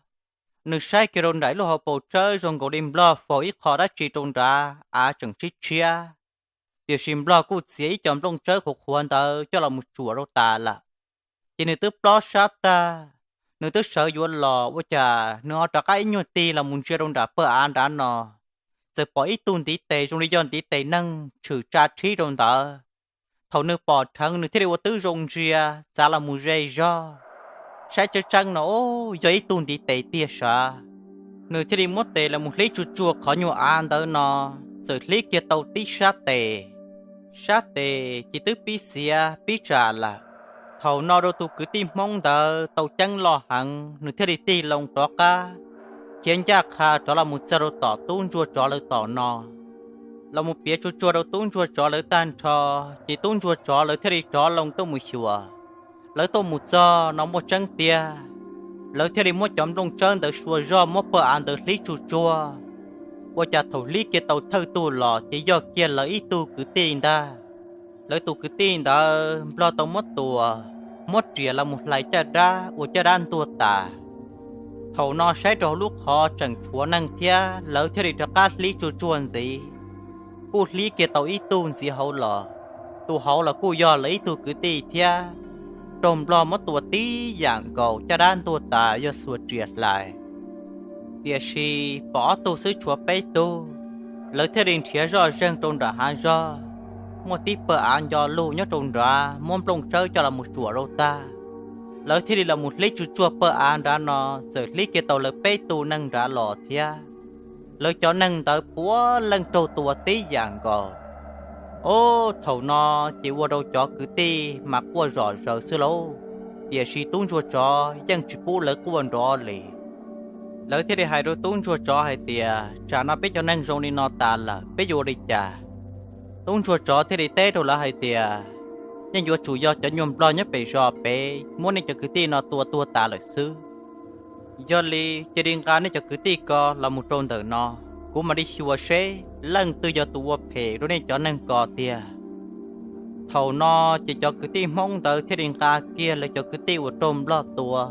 Nws saib kiag rau nram ib lub hauv paus tsawb zoo nkaus li nplog faus ib qho dab tsi rau nrad av tseem tshiab tshiab, tiam sis nplog kuj txiav ib co nplooj tsawb qhuav qhuav ntawd coj los mus tsuam rau tas lawm. Ces nws twb plob sab tag, nws twb sawv yuav los ua cas nws ho rov qab ib nyuag tig los mus ntsia rau nram pawg av nrad no, txawm pom ib tug ntiv tes zoo li yog ntiv tes neeg tshwm tsa rhib rau ntawd. Thaum nws pom dheev nws thiaj li ua tib zoo ntsia, txav los mus ze zog, saib tseeb tseeb no, o, yog ib tug ntiv tes tiag sav. Nws thiaj li muab tes los mus hlib tsuag tsuag qhov nyuag av ntawd no, txawm hlib kiag tau tib sab tes. Sab tes ces twb pib xiav pib tsam lawm. Thaum no rau tus kwv tij Hmoob ntawd tau ceeb loj heev, nws thiaj li tig loo rov qab, khiav ncaj qha rov los mus txog rau tom tub ntsuag tsov lawv tom no. Los mus piav tsuag tsuag rau tub ntsuag tsov lawv tag nrho, ces tub ntsuag tsov lawv thiaj li rov loo tuaj mus xyuas. Lawv tuaj mus txog no muaj tseeb tiag, lawv thiaj li muab cov nplooj tsawb ntawd sua zog muab pawg av ntawd hlib tsuag tsuag. Ua cas thaum hlib kiag tau thawj tug los ces yog kiag lawv ib tug kwv tij ntag. Lawv tus kwv tij ntawd nplog tau muab tua, muab riam los mus hlais caj dab ua caj dab ntuag tas. Thaum no saib rau hauv lub qhov tseem tshuav neeg thiab, lawv thiaj li rov qab hlib tsuag tsuag ntxiv. Kuj hlib kiag tau ib tug ntxiv hauv los, tus hauv los kuj yog lawv ib tug kwv tij thiab. Raug nplog muab tua tib yam nkaus, caj dab ntuag tas, yog xuas riam hlais. Tiam sis pom ob tug xwb tshuav peb tug, lawv thiaj li nrhiav zoj zeeg rau nram hav zog, muaj tib pawg av nco lug nyob rau nrad, muab nplooj tsawb coj los mus tsuam rau tag. Lawv thiaj li los mus hlib tsuag tsuag pawg av nrad no, txawm hlib kiag tau lawv peb tug neeg nrad los thiab. Lawv cov neeg ntawd puav leej raug tua tib yam nkaus. Ob, thaum no ces ua rau cov kwv tij mas quaj zom zaws xwb lauj, tiam sis tub ntsuag tsov yeej tsis pub lawv quaj nrov li. Lawv thiaj li hais rau tub ntsuag tsov hais tias, tsam no peb cov neeg zoo li no tas lawm, peb yuav ua li cas? Tub ntsuag tsov thiaj li teb rau lawv hais tias, yeej yuav tsum yog cov nyuag nplog nyob pem zos pem muab nej cov kwv tij no tua tuag tas lawm xwb. Yog li cia li nqa nej cov kwv tij ko los mus rau ntawm no, kuv mam li xyuas seb leej twg yog tus ua phem rau nej cov neeg ko tiag. Thaum no ces cov kwv tij Hmoob ntawd thiaj li nqa kiag lawv cov kwv tij uas raug nplog tua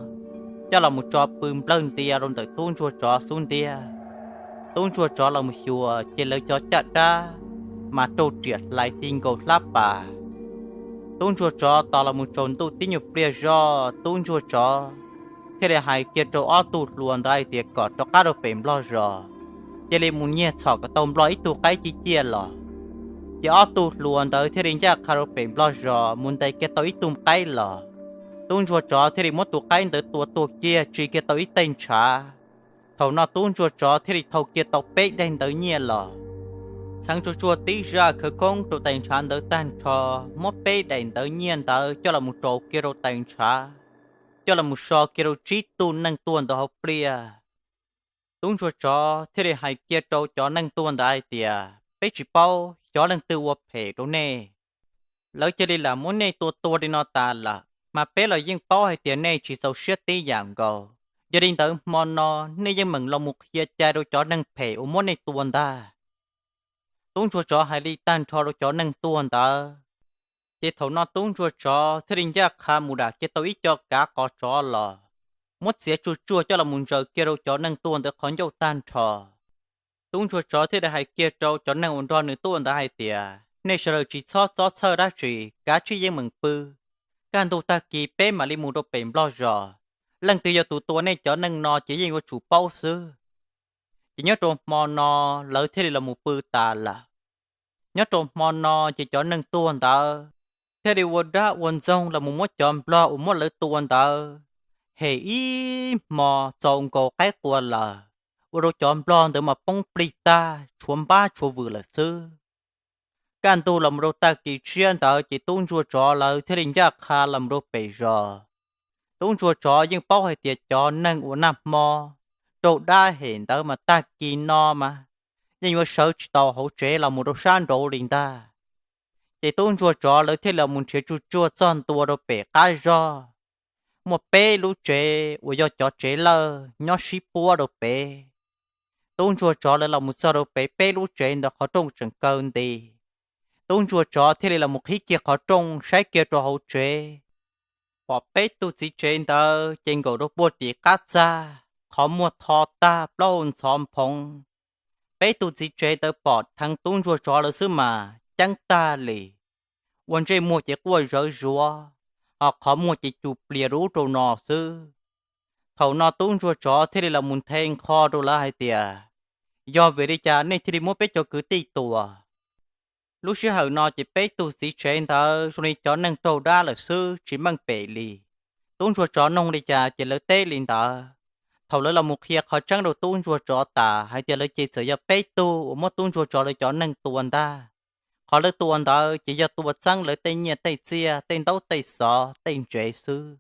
coj los mus tso pw nplawg ntia rau ntawm tub ntsuag tsov xub ntiag. Tub ntsuag tsov los mus xyuas ces lawv cov caj dab mas raug riam hlais ti nkaus hlab pas. Tub ntsuag tsov tos los mus tsaus ntuj tib nyuag pliag zog, tub ntsuag tsov thiaj li hais kiag rau ob tug hluas ntawd hais tias kom rov qab rau pem nplog zos, cia li mus nyiag txhom kom tau nplog ib tug qaib ciaj ciaj los. Ces ob tug hluas ntawd thiaj li ncaj qha rau pem nplog zos mus ntes kiag tau ib tug qaib los. Tub ntsuag tsov thiaj li muab tus qaib ntawd tua tuag kiag, tsis kiag tau ib tais ntshav. Thaum no tub ntsuag tsov thiaj li thau kiag tau peb daim ntawv nyiaj los, txheev tsuag tsuag tib zaj khawv koob rau tais ntshav ntawd tag nrho, muab peb daim ntawv nyiaj ntawd coj los mus rau kiag rau tais ntshav, coj los mus so kiag rau tsib tug neeg tuag ntawd hauv pliaj. Tub ntsuag tsov thiaj li hais kiag rau cov neeg tuag ntawd hais tias, peb tsis paub xyov leej twg ua phem rau nej, lawv cia li lam muab nej tua tuag li no tas lawm, mas peb los yeej paub hais tias nej tsis txaus siab tib yam nkaus. Yog li ntawd hmo no nej yeej meem los mus qhia cai rau cov neeg phem uas muab nej tua ntag. Tub ntsuag tsov hais li tag nrho rau cov neeg tuag ntawd, ces thaum no tub ntsuag tsov thiaj li ncaj qha mus dam kiag tau ib co kav qos tsov los, muab txiav tsuag tsuag coj los mus ntsaws kiag rau cov neeg tuag ntawd qhov ncauj tag nrho. Tub ntsuag tsov thiaj li hais kiag rau cov neeg uas nrog nws tuaj ntawd hais tias, nej sawv daws tsis txhob txob txhawj dab tsi, kav tsij yeej meem pw. Kaj ntug tag kis peb mam li mus rau pem nplog zos. Leej twg yog tus tua nej cov neeg no ces yeej yuav tsum paub xwb. Ces nyob rau hmo no lawv thiaj li los mus pw tas lawm. Nyob rau hmo no ces cov neeg tuag ntawd thiaj li ua dab ua ntxoog los mus muab cov nplog uas muab lawv tua ntawd hem ib hmo txaus nkaus qaib qua lawm, ua rau cov nplog ntawd mas poob plig tag, tshuav npab tshuav vwm lawm xwb. Kaj ntug los mus rau tag kis tshiab ntawd ces tub ntsuag tsov lawv thiaj li ncaj qha los mus rau pem zos. Tub ntsuag tsov yeej paub hais tias cov neeg uas nag hmo raug dab hem ntawd mas tag kis no mas yeej yuav sawv tsis tau hauv tsev los mus rau sab nraud li ntag. Ces tub ntsuag tsov lawv thiaj li los mus nrhiav tsuag tsuag txog ntua rau pem qab zog, muaj peb lub tsev uas yog cov tsev lawj nyob sib puab rau pem. Tub ntsuag tsov lawv los mus txog rau pem peb lub tsev ntawd qhov rooj tseem kaw nti. Tub ntsuag tsov thiaj li los mus qhib kiag qhov rooj saib kiag rau hauv tsev, pom peb tug txiv tsev ntawd ces nkaum rau puag tim qab txag, qhov muag tho tag, plaub hau ntxhov nphoov. Peb tug txiv tsev ntawd pom dheev tub ntsuag tsov lawv xwb mas ceeb tag li, ua ntsej muag ces quaj zawv zuav, ho qhov muag ces cus plias rau ub rau no xwb. Thaum no tub ntsuag tsov thiaj li los mus nthe nkho rau lawv hais tias, yog vim li cas nej thiaj li muab peb cov kwv tij tua? Lub sij hawm no ces peb tug txiv tsev ntawd zoo li cov neeg raug dab lawm xwb, tsis meej pem li. Tub ntsuag tsov noog li cas ces lawv teb li ntawd. Thaum lawv los mus qhia qhov tseeb rau tub ntsuag tsov tas hais tias lawv ces txawm yog peb tug uas muab tub ntsuag tsov lawv cov neeg tua ntag. Qhov lawv tua ntawd ces yog tua txeeb lawv tej nyiaj tej txiaj, tej ntaub tej xov, tej ntsev xwb.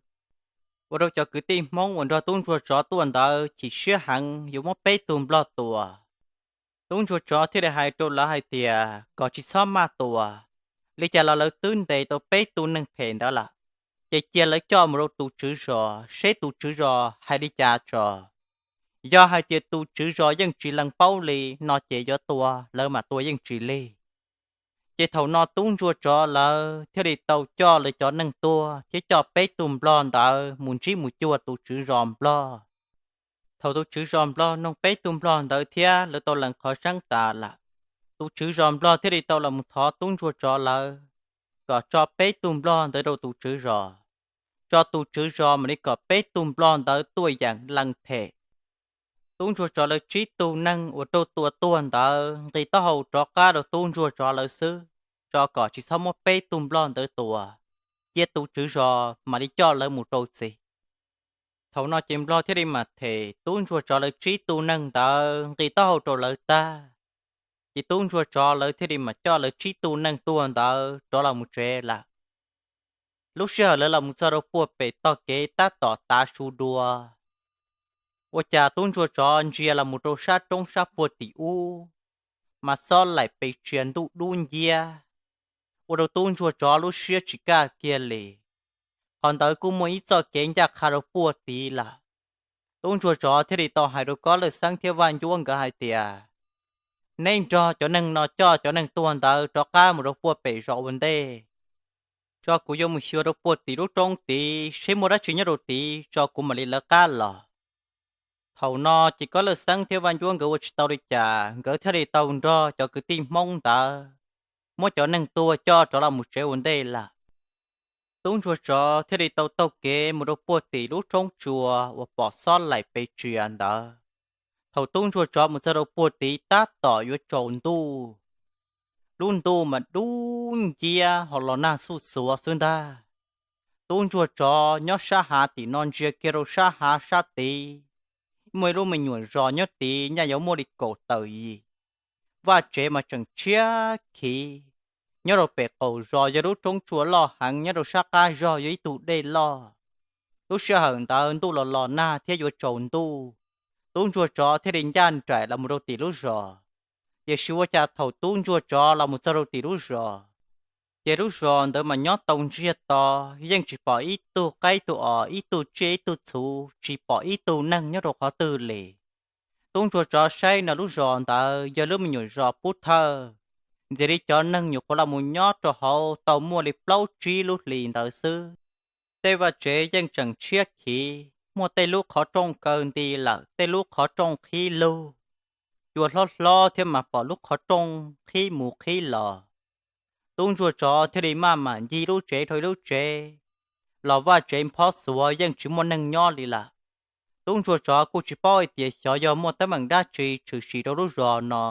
Ua rau cov kwv tij Hmoob uas nrog tub ntsuag tsov tuaj ntawd chim siab heev yuav muab peb tug nplog tua. Tub ntsuag tsov thiaj li hais rau lawv hais tias kom tsis txhob maj tua, li cas los lawv twb ntes tau peb tug neeg phem ntawd lawm, ces cia lawv coj mus rau tus tswv zos seb tus tswv zos hais li cas tso. Yog hais tias tus tswv zos yeej tsis lees paub li no ces yuav tua lawv mam tua yeej tsis lig. Ces thaum no tub ntsuag tsov lawv thiaj li tau coj lawv cov neeg tuaj thiab coj peb tug nplog ntawd mus ntsib mus cuag tus tswv zos nplog. Thaum tus tswv zos nplog noog peb tug nplog ntawd thiab lawv tau lees qhov tseeb tas lawm, tus tswv zos nplog thiaj li tau los mus thov tub ntsuag tsov lawv kom tso peb tug nplog ntawd rau tus tswv zos, tso tus tswv zos mam li kom peb tug nplog ntawd tuaj yeem lees them. Tub ntsuag tsov lawv tsib tug neeg uas raug tua tuag ntawd nqis taub hau rov qab rau tub ntsuag tsov lawv xwb, tso kom tsis txhob muab peb tug nplog ntawd tua, cia tus tswv zos mam li coj lawv mus rau txim. Thaum no ces nplog thiaj li mam them tub ntsuag tsov lawv tsib tug neeg ntawd nqis taub hau rau lawv tag, ces tub ntsuag tsov lawv thiaj li mam coj lawv tsib tug neeg tuag ntawd rov los mus tsev lawm. Lub sij hawm lawv los mus txog rau puag pem tog kev tab tom tav su dua, ua cas tub ntsuag tsov ntsia los mus rau sab roob sab puag tim ub, mas xob laim pes tsia ntuj dub nciab, ua rau tub ntsuag tsov lub siab tsis kaj kiag li. Qhov ntawd kuj muaj ib txoj kev ncaj qha rau puag tid lawm. Tub ntsuag tsov thiaj li tau hais rau Kob Lawj Xeeb thiab Vaj Ncuab nkawd hais tias, neb nrog cov neeg no coj cov neeg tuag ntawd rov qab mus rau puag pem zos ua ntej, tso kuv yuav mus xyuas rau puag tim lub roob tid seb muaj dab tsi nyob rau tid tso kuv mam li lawv qab los. Thaum no ces Kob Lawj Xeeb thiab Vaj Ncuab nkawd ua tsis tau li cas, nkawd thiaj li tau nrog cov kwv tij Hmoob ntawd muab cov neeg tuag coj rov los mus tsev ua ntej lawm. Tub ntsuag tsov thiaj li tau taug kev mus rau puag tim lub roob tsua uas pom xob laim pes tsia ntawd. Thaum tub ntsuag tsov mus txog rau puag tid tab tom yuav tsaus ntuj, lub ntuj mas dub nciab ho los nag xuj xuav xwb ntag. Tub ntsuag tsov nyob sab hav tim no ntsia kiag rau sab hav sab tid, muaj ib lub me nyuam zos nyob tid nyaj yuav muaj li kaum tawm yim. Vaj tsev mas tseem tshiab khiv. Nyob rau pem qaum zos yog lub roob tsua loj heev, nyob rau sab qab zog yog ib tug dej loj. Lub sij hawm ntawd ntuj los los nag thiab yuav tsaus ntuj, tub ntsuag tsov thiaj li ncaj nraim los mus rau tim lub zos. Tiam sis ua cas thaum tub ntsuag tsov los mus txog rau tim lub zos, ces lub zos ntawd mas nyob tau ntsiag to, yeej tsis pom ib tug qaib ib tug os, ib tug tsiaj ib tug txhu, tsis pom ib tug neeg nyob rau qhov twg li. Tub ntsuag tsov saib no lub zos ntawd yog lub me nyuam zos pub thawj, ntshe li cov neeg nyuam qhuav los mus nyob rau hauv tau muaj li plaub tsib lub hlis ntawd xwb. Tej vaj tsev yeej tseem tshiab khiv, muaj tej lub qhov rooj kaw nti lawm, tej lub qhov rooj qhib lug, cua hlob hlob thiab mas pom lub qhov rooj qhib mus qhib los. Tub ntsuag tsov thiaj li maj mam ncig lub tsev dhau ib lub tsev, los vaj tsev phob xuav yeej tsis muaj neeg nyob li lawm. Tub ntsuag tsov kuj tsis paub hais tias xyov yog muaj teeb meem dab tsi tshwm sim rau lub zos no,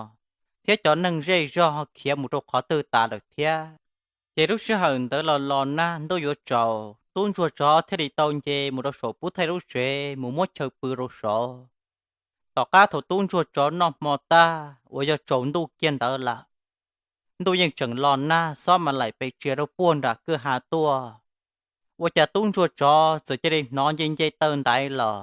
thiab cov neeg zej zog ho khiav mus rau qhov twg tas lawm thiab. Ces lub sij hawm ntawd los los nag ntuj yuav tsaus, tub ntsuag tsov thiaj li tau nce mus rau saum pub thawj lub tsev mus muab chaw pw rau saud. Tom qab thaum tub ntsuag tsov noj hmo tag uas yog tsaus ntuj kiag ntawd lawm, ntuj yeej tseem los nag xob mas laim pes tsia rau puag nram kwj ha tuaj. Ua cas tub ntsuag tsov txawm cia li hnov nce nce taw ntaiv los,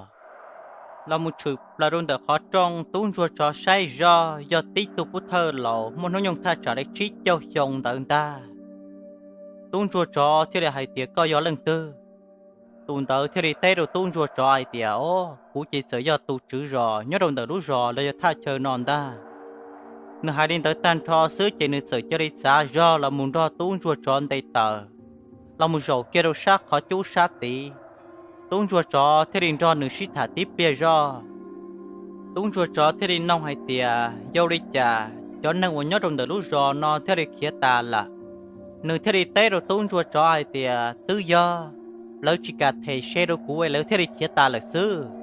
los mus tshwm plaws rau ntawm qhov rooj. Tub ntsuag tsov saib zoj yog tib tug pub thawj laus muaj hnub nyoog thaj tsam li tsib caug xyoo ntawd ntag. Tub ntsuag tsov thiaj li hais tias, koj yog leej twg? Tus ntawd thiaj li teb rau tub ntsuag tsov hais tias, o, kuv ces txawm yog tus tswv zos nyob rau ntawm lub zos los yog thaj chaw no ntag. Nws hais li ntawd tag nrho xwb ces nws txawm cia li txav zog los mus nrog tub ntsuag tsov nte taws, los mus zaum kiag rau sab qhov cub sab tid. Tub ntsuag tsov thiaj li nrog nws sib tham tib pliag zog. Tub ntsuag tsov thiaj li noog hais tias, yog li cas cov neeg uas nyob rau ntawm lub zos no thiaj li khiav tas lawm? Nws thiaj li teb rau tub ntsuag tsov hais tias, twb yog lawv tsis kam them se rau kuv es lawv thiaj li khiav tas lawm xwb.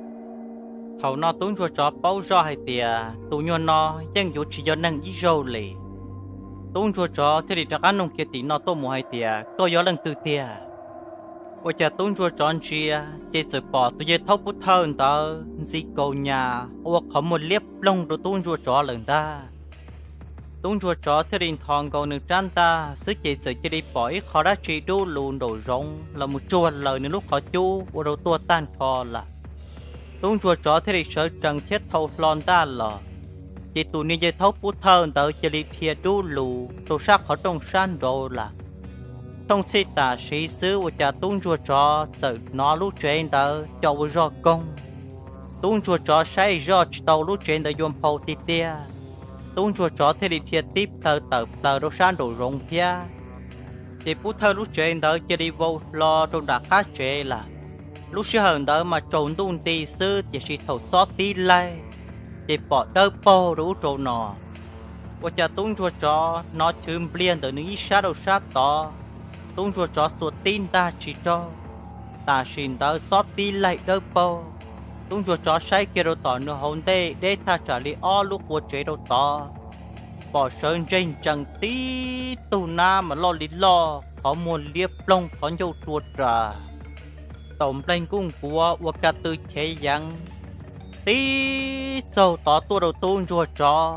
Thaum no tub ntsuag tsov paub zoj hais tias tus nyuag no yeej yuav tsis yog neeg ib zaug li. Tub ntsuag tsov thiaj li rov qab noog kiag tim no tuaj mus hais tias, koj yog leej twg tiag? Ua cas tub ntsuag tsov ntsia ces txawm pom tus yawg thaub pub thawj ntawd ntxi kaus nyas ua qhov muag liab ploog rau tub ntsuag tsov lawm ntag. Tub ntsuag tsov thiaj li nthos nkaus nws rab ntaj xwb ces txawm cia li pom ib qho dab tsi dub lus nraum zoov los mus tsuag laws nws lub qhov cub ua rau tuag tag nrho lawm. Tub ntsuag tsov thiaj li sawv tsees thiab thau hlo ntaj los, ces tus niag yawg thaub pub thawj ntawd cia li dhia dub lus rau sab qhov rooj sab nraud lawm. Thooj txhij tam sim xwb ua cas tub ntsuag tsov txawm hnov lub tsev ntawd co ua zog koog. Tub ntsuag tsov saib zoj tsis tau lub tsev ntawd yuav nphau tiag tiag. tub ntsuag tsov thiaj li dhia tib plhaw tawm plaws rau sab nraum zoov thiab. Ces pub thawj lub tsev ntawd cia li vau hlo rau nram qab tsev lawm. Lub sij hawm ntawd mas tsaus ntuj nti xwb, tiam sis thaum xob tib laig ces pom dawb paug rau ub rau no. Ua cas tub ntsuag tsov hnov chwv npliag ntawm nws ib sab rau sab tod, tub ntsuag tsov xuas tib ntag tsis raug. Tam sim ntawd xob tib laig dawb paug, tub ntsuag tsov saib kiag rau tom nws hauv ntej deb thaj tsam li ob lub qua tsev rau tod, pom sawv ntseg ntsees tib tug nab mas loj li loj, qhov muag liab ploog qhov ncauj rua ras, taum nplaig nkuj nkuav ua ka tw chev yeev tib txaug tod tuaj rau tub ntsuag tsov.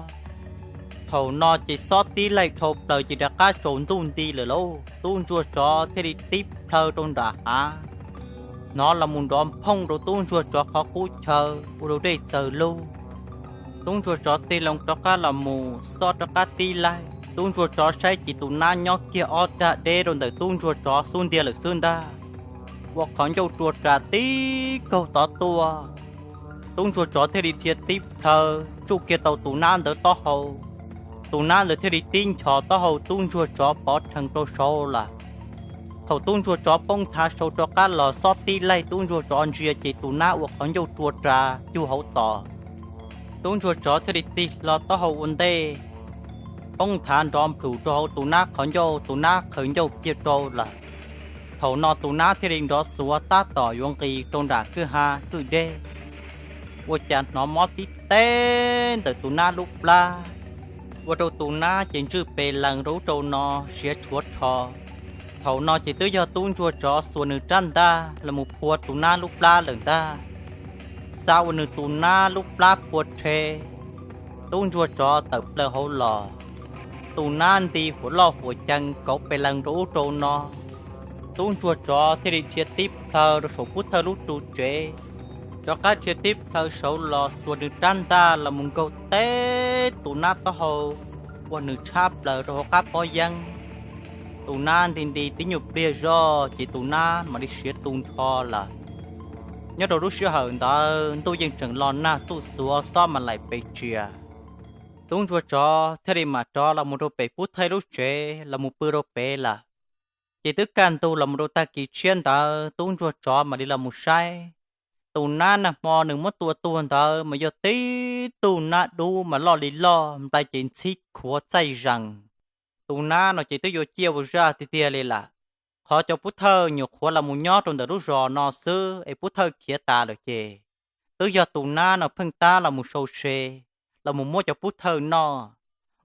Thaum no ces xob tib laig dhau plaws ces rov qab tsaus ntuj nti lawm lauj. Tub ntsuag tsov thiaj li tib plhaw rau nram hav, hnov los mus nrov nphooj rau tub ntsuag tsov qhov qub chaw ua rau dej txawg lug. Tub ntsuag tsov tig loo rov qab los mus xob rov qab tib laig, tub ntsuag tsov saib ces tus nab nyob kiag ob rag deb rau ntawm tub ntsuag tsov xub ntiag lawm xwb ntag, ua qhov ncauj rua ras tib kaug tod tuaj. Tub ntsuag tsov thiaj li dhia tib plhaw tsuj kiag tau tus nab ntawd taub hau. Tus nab ntawd thiaj li tib nchos taub hau tub ntsuag tsov pov rhees rau saud lawm. Thaum tub ntsuag tsov poob nthav saud rov qab los xob tib laig tub ntsuag tsov ntsia ces tus nab ua qhov ncauj rua ras cug hauv tos. Tub ntsuag tsov thiaj li tig hlo taub hau ua ntej, poob nthav nrov nplhum rau hauv tus nab qhov ncauj, tus nab qhwv ncauj kiag rau lawm. Thaum no tus nab thiaj li nrov xuav tab tom yuav nqis rau nram kwj ha kwj deg, ua cas hnov mob tib teb ntawm tus nab lub plab, ua rau tus nab ces ntswj pes lees rau ub rau no, siav tshuav rho. Thaum no ces twb yog tub ntsuag tsov xuas nws rab ntaj los mus phua tus nab lub plab lawm ntag. Xav ua nws tus nab lub plab phua rhe, tub ntsuag tsov tawm plaws hauv los, tus nab nti huam loj huam cees kauv pes lees rau ub rau no. Tub ntsuag tsov thiaj li dhia tib plhaw rau saum pub thawj lub ru tsev, rov qab dhia tib plhaw saud los xuas nws rab ntaj los mus nkaug teb tus nab taub hau, ua nws tshab plaws rau hauv qab pob yeeb. Tus nab nti nti tib nyuag pliag zog ces tus nab mam li siav tu nrho lawm. Nyob rau lub sij hawm ntawd ntuj yeej tseem los nag xuj xuav xob mas laim pes tsias. Tub ntsuag tsov thiaj li mam rov los mus rau pem pub thawj lub tsev los mus pw rau pem lawm. Ces twb kaj ntug los mus rau tag kis tshiab ntawd tub ntsuag tsov mam li los mus saib, tus nab nag hmo nws muab tua tuag ntawd mas yog tib tug nab dub mas loj li loj, nplai ces ntxhib khuav txaij zees. Tus nab no ces twb yuav ciaj ua zaj tiag tiag li lawm. Qhov cov pub thawj nyuam qhuav los mus nyob rau ntawm lub zos no xwb es pub thawj khiav tas lawm ces twb yog tus nab no pheej tab los mus sau se, los mus muab cov pub thawj noj,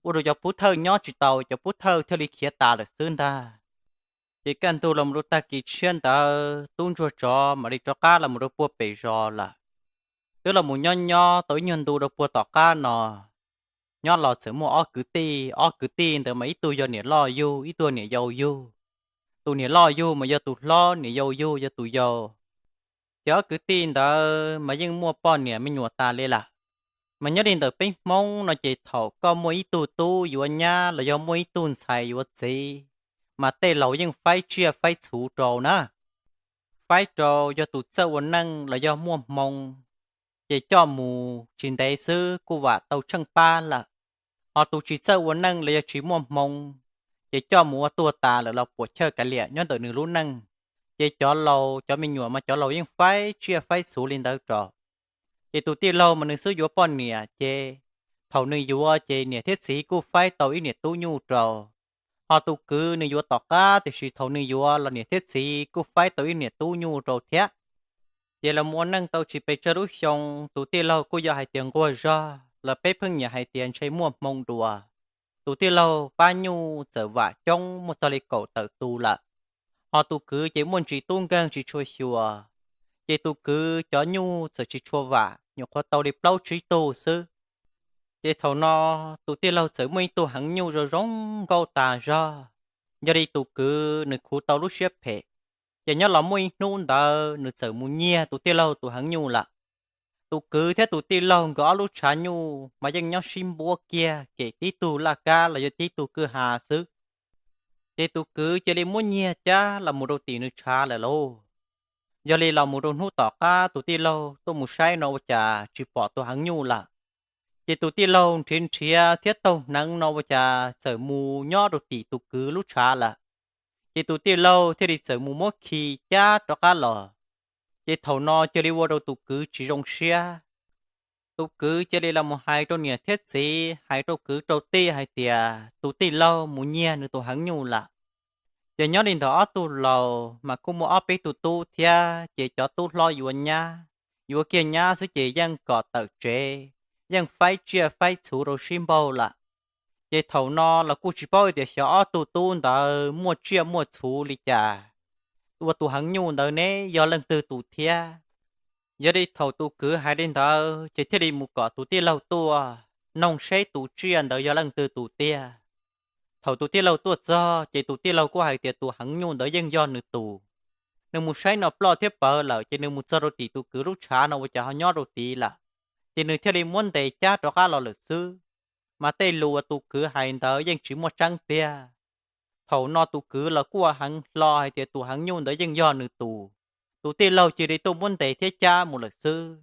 ua rau cov pub thawj nyob tsis tau, cov pub thawj thiaj li khiav tas lawm xwb ntag. Ces kaj ntug los mus rau tag kis tshiab ntawd tub ntsuag tsov mam li rov qab los mus rau puag pem zos lawm. Twb los mus nyob nyob tau ib nyuag ntu rau puag tom qab no, nyob los txawm muaj ob kwv tij, ob kwv tij ntawd mas ib tug yog niam loj yug, ib tug niam yau yug. Tus niam loj yug mas yog tus hlob, niam yau yug yog tus yau. Ces ob kwv tij ntawd mas yeej muaj poj niam me nyuam tas li lawm. Mas nyob li ntawm peb Hmoob no ces thaum koj muaj ib tug tub yuav nyab los yog muaj ib tug ntxhais yuav txiv, mas tej laus yeej faib tsiaj faib txhu rau na. Faib rau yog tus txawj ua neej los yog muaj hmoo, ces coj mus tsis ntev xwb kuj vam tau tsheej pab lawm. Ho tus tsis txawj ua neej los yog tsis muaj hmoo, ces coj mus ua tuag tas lawm los puam chawj kav liam nyob ntawm nws lub neej. Ces cov laus cov me nyuam mas cov laus yeej faib tsiaj faib txhu li ntawd rau. Ces tus tij laug mas nws xub yuav poj niam ces thaum nws yuav ces niam thiab txiv kuj faib tau ib niam tub nyuj rau. Ho tus kwv nws yuav tom qab tiam sis thaum nws yuav los niam thiab txiv kuj faib tau ib niam tub nyuj rau thiab. Ces los mus ua neej tau tsis pes tsawg lub xyoo, tus tij laug kuj yog hais tias nquag zog los peb pheej nyiam hais tias ntshe muaj hmoo dua. Tus tij laug pab nyuj txawm vam coob muaj txog li kaum tawm tus lawm. Ho tus kwv ces muaj ntsis tub nkeeg tsis tshua xyuas, ces tus kwv cov nyuj txawm tsis tshua vam, nyuam qhuav tau li plaub tsib tug xwb. Ces thaum no tus tij laug txawm muaj ib tug heev nyuj zoo zoo nkauj tas zog, yog li tus kwv nws khuv tau lub siab phem. Ces nyob los muaj ib hnub ntawd nws txawm mus nyiag tus tij laug tus heev nyuj lawm. Tus kwv thiab tus tij laug nkawd ob lub tshav nyuj mas yeej nyob sib npuab kiag kem tib tug laj kab los yog tib tug kwj ha xwb. Ces tus kwv cia li muab nyiag cab los mus rau tim nws tshav lawm lauj. Yog li los mus rau hnub tom qab tus tij laug tuaj mus saib no ua cas tsis pom tus heev nyuj lawm. Ces tus tij laug nrhiav nrhiav thiab taug hneev no ua cas txawm mus nyob rau tim tus kwv lub tshav lawm. Ces tus tij laug thiaj li txawm mus muab khi cab rov qab los. Ces thaum no cia li ua rau tus kwv tsis zoo siab. Tus kwv cia li los mus hais rau niam thiab txiv, hais rau kwv rau tij hais tias tus tij laug mus nyiag nws tus heev nyuj lawm. Ces nyob li ntawd ob tug laus mas kuj muaj ob peb tug tub thiab, ces cov tub hlob yuav nyab, yuav kiag nyab xwb ces yeej kom tawm tsev, yeej faib tsiaj faib txhuv rau sib npaug lawm. Ces thaum no los kuj tsis paub tias xyov ob tug tub ntawd muaj tsiaj muaj txhuv li cas, ua tus heev nyuj ntawd ne yog leej twg tus thiab. Yog li thaum tus kwv hais li ntawd ces thiaj li mus kom tus tij laug tuaj noog seb tus tsiaj ntawd yog leej twg tus tiag. Thaum tus tij laug tuaj txog ces tus tij laug kuj hais tias tus heev nyuj ntawd yeej yog nws tus. Nws mus saib no ploj thiab pawv lawm ces nws mus txog rau tim tus kwv lub tshav no ua cas ho nyob rau tid lawm. Ces nws thiaj li muab ntes cab rov qab los lawm xwb. Mas tej lus uas tus kwv hais ntawd yeej tsis muaj tseeb tiag. Thaum no tus kwv los kuj ua heev hlo hais tias tus heev nyuj ntawd yeej yog nws tus. Tus tij laug cia li tuaj muab ntes thiab cab mus lawm xwb.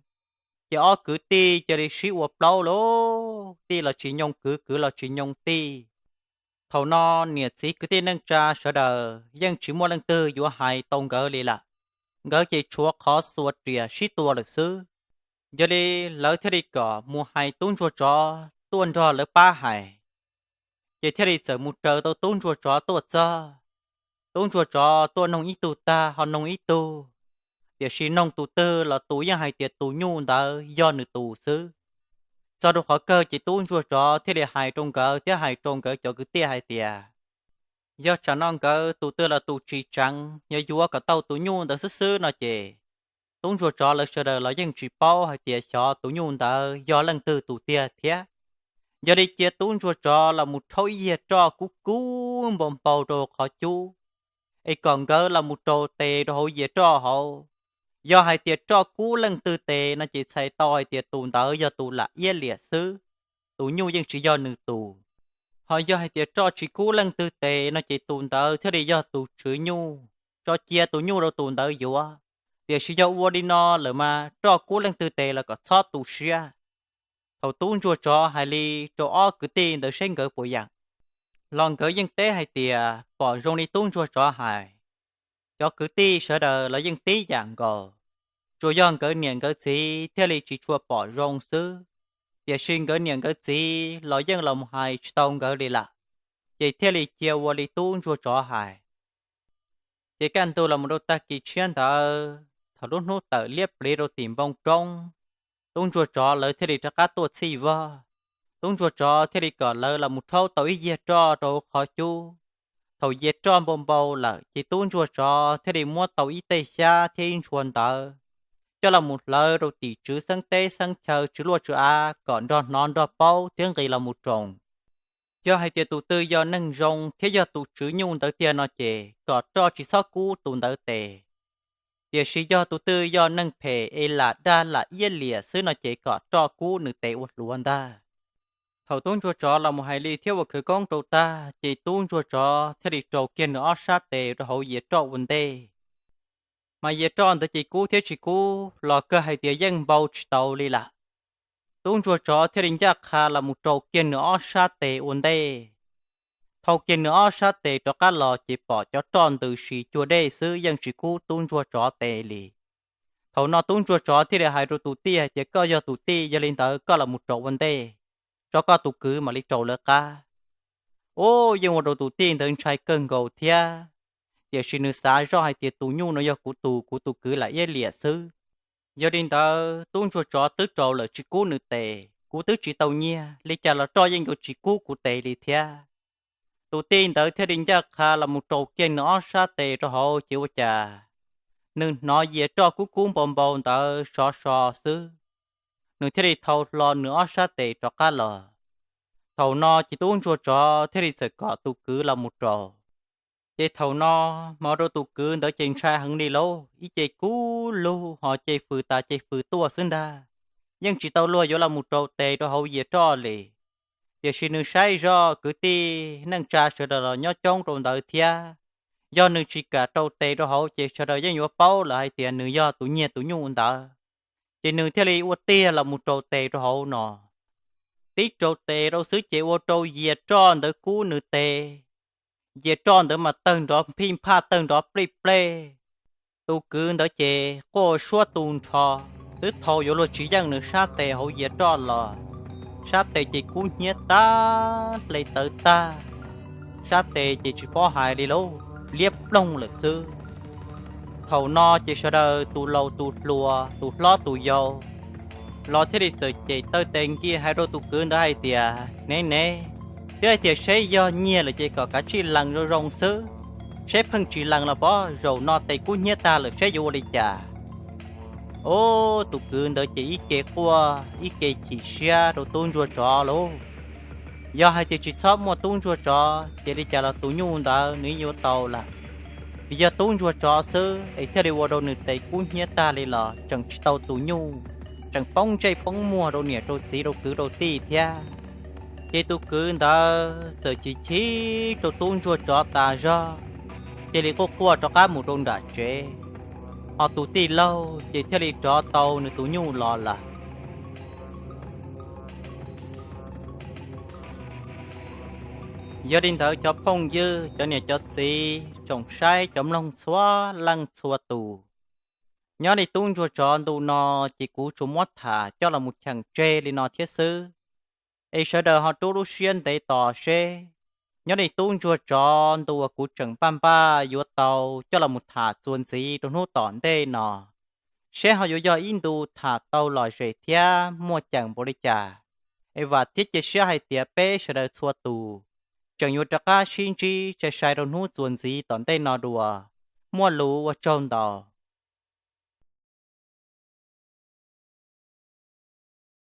Ces ob kwv tij cia li sib ua plaub lawm, tij los tsis nyoo kwv, kwv los tsis nyoo tij. Thaum no niam txiv kwv tij neej tsa sawv daws yeej tsis muaj leej twg yuav hais tau nkawd li lawm. Nkawd ces tshuav qhov xuas riam sib tua lawm xwb. Yog li lawv thiaj li kom mus hais tub ntsuag tsov tuaj nrog lawv pab hais. Ces thiaj li txawm mus raws tau tub ntsuag tsov tuaj txog. Tub ntsuag tsov tuaj noog ib tug tag ho noog ib tug, tiam sis noog tus twg los tus yeej hais tias tus nyuj ntawd yog nws tus xwb. Txog rau qhov kawg ces tub ntsuag tsov thiaj li hais rau nkawd thiab hais rau nkawd cov kwv tij hais tias, yog tsam no nkawd tus twg los tus tsis tseev, yog yuav kom tau tus nyuj ntawd xwb xwb no ces tub ntsuag tsov lawv sawv daws los yeej tsis paub hais tias xyov tus nyuj ntawd yog leej twg tus tiag thiab. Yog li cia tub ntsuag tsov los mus rhaub ib yias roj kub kub npau npau rau qhov cub, es kom nkawd los mus rau tes rau hauv yias roj hauv. Yog hais tias roj kub leej twg tes no ces txhais tau hais tias tus ntawd yog tus lam iab liam xwb, tus nyuj yeej tsis yog nws tus. Ho yog hais tias roj tsis kub leej twg tes no ces tus ntawd thiaj li yog tus tswv nyuj, tso cia tus nyuj rau tus ntawd yuav. Tiam sis yog ua li no lawm mas roj kub leej twg tes los kom txhob tu siab. Thaum tub ntsuag tsov hais li rau ob kwv tij ntawd seb nkawd puas yeem, los nkawd yeej teb hais tias pom zoo li tub ntsuag tsov hais. Cov kwv tij sawv daws los yeej tib yam nkaus, tsuas yog nkawd niam nkawd txiv thiaj li tsis tshua pom zoo xwb. Tiam sis nkawd niam nkawd txiv los yeej los mus hais tsis tau nkawd li lawm, ces thiaj li cia ua li tub ntsuag tsov hais. Ces kaj ntug los mus rau tag kis tshiab ntawd, thaum lub hnub tawm liab pliv rau tim npoo roob, tub ntsuag tsov lawv thiaj li rov qab tuaj txhij vog. Tub ntsuag tsov thiaj li kom lawv los mus rhaub tau ib yias roj rau hauv qhov cub. Thaum yias roj npau npau lawm ces tub ntsuag tsov thiaj li muab tau ib tej xyab thiab ib ntshua ntawv, coj los mus hlawv rau tim tswv xeeb teb xeeb chaw, tswv luaj tswv av kom nrog hnov nrog paub thiab nqis los mus roos. Yog hais tias tus twg yog neeg zoo thiab yog tus tswv nyuj ntawd tiag no ces kom roj tsis txhob kub tus ntawd tes. Tiam sis yog tus twg yog neeg phem es lam dag lam iab liam xwb no ces kom roj kub nws tes ua hluav ntag. Thaum tub ntsuag tsov los mus hais li thiab ua khawv koob rau tag ces tub ntsuag tsov thiaj li rau kiag nws ob sab tes rau hauv yias roj ua ntej. Mas yias roj ntawd ces kub thiab tsis kub los kawg hais tias yeej npau tsis tau li lawm. Tub ntsuag tsov thiaj li ncaj qha los mus rau kiag nws ob sab tes ua ntej. Thau kiag nws ob sab tes rov qab los ces pom cov roj ntws si cua dej xwb yeej tsis kub tub ntsuag tsov tes li. Thaum no tub ntsuag tsov thiaj li hais rau tus tij hais tias koj yog tus tij, yog li ntawd koj los mus rau ua ntej, tso koj tus kwv mam li rau lawv qab. Ub, yeej ua rau tus tij ntawd ntshai kawg nkaus thiab. Tiam sis nws xav zoj hais tias tus nyuj no yog kuv tus, kuv tus kwv lam iab liam xwb. Yog li ntawd tub ntsuag tsov twb rau lawm tsis kub nws tes, kuv twb tsis tau nyiag, li cas los roj yeej yuav tsis kub kuv tes li thiab. Tus tij ntawd thiaj li ncaj qha los mus rau kiag nws ob sab tes rau hauv ces ua cas nws hnov yias roj kub kub npau npau ntawd sov so xwb. Nws thiaj li thau hlo nws ob sab tes rov qab los. Thaum no ces tub ntsuag tsov thiaj li txawm kom tus kwv los mus rau. Ces thaum no mas ua rau tus kwv ntawd ces ntshai heev li lauj, ib ce kub lug ho ce fws tas ce fws tuaj xwb ntag. Yeej tsis tau luag yuav los mus rau tes rau hauv yias roj li. Tiam sis nws saib zoj kwv tij neej tsa sawv daws los nyob coob rau ntawd thiab, yog nws tsis kam rau tes rau hauv ces sawv daws yeej yuav paub lawm hais tias nws yog tus nyiag tus nyuj ntawd. Ces nws thiaj li ua tiag los mus rau tes rau hauv no. tib rau tes rau xwb ces ua rau yias roj ntawd kub nws tes. Yias roj ntawd mas tawg nrov phij phaj tawg nrov plij plej. Tus kwv ntawd ces quaj suab tu nrho, twb thaum yuav luag tsis yeej nws sab tes hauv yias roj los, sab tes ces kub hnyiab tag hle tawv tag, sab tes ces tsis paub hais li lauj, liab ploog lawm xwb. Thaum no ces sawv daws tus laus tus hluas tus hlob tus yau los thiaj li txawm cem taw tes nkiag hais rau tus kwv ntawd hais tias, Nev nev, twb hais tias seb yog nyiag lawm ces kom kav tsij lees zoo zoo xwb, seb pheej tsis lees los pob zaum no tes kub hnyiab tag lawm seb yuav ua li cas. Ub, tus kwv ntawd ces ib ke quaj ib ke chim siab rau tub ntsuag tsov lauj. Yog hais tias tsis txhob muaj tub ntsuag tsov ces li cas los tus nyuj ntawd nws yuav tau lawm. Vim yog tub ntsuag tsov xwb es thiaj li ua rau nws tes kub hnyiab tag li los tseem tsis tau tus nyuj, tseem poob ntsej poob muag rau niam rau txiv rau kwv rau tij thiab. Ces tus kwv ntawd txawm chim chim rau tub ntsuag tsov tas zog, cia li quaj quaj rov qab mus rau nram tsev. Ho tus tij laug ces thiaj li rov tau nws tus nyuj los lawm. Yog li ntawd cov phooj ywg, cov niam cov txiv, tsoom saib cov mloog txhua leej txhua tus, nyob li tub ntsuag tsov ntu no ces kuv tsuas muab tham coj los mus cheem tseg li no thiab xwb. Es sawv daws ho rub lub siab ntev tos seb nyob li tub ntsuag tsov ntu uas kuv tseem npaj npaj yuav tau coj los mus tham txuas ntxiv rau hnub tom ntej no, seb ho yuav yog ib ntu tham tau lom zem thiab muaj ceem npaum li cas. Es vam thiab cia siab hais tias peb sawv daws txhua tus tseem yuav rov qab sib ntsib sai sai rau hnub txuas ntxiv tom ntej no dua. Muaj lus ua tsaug ntau.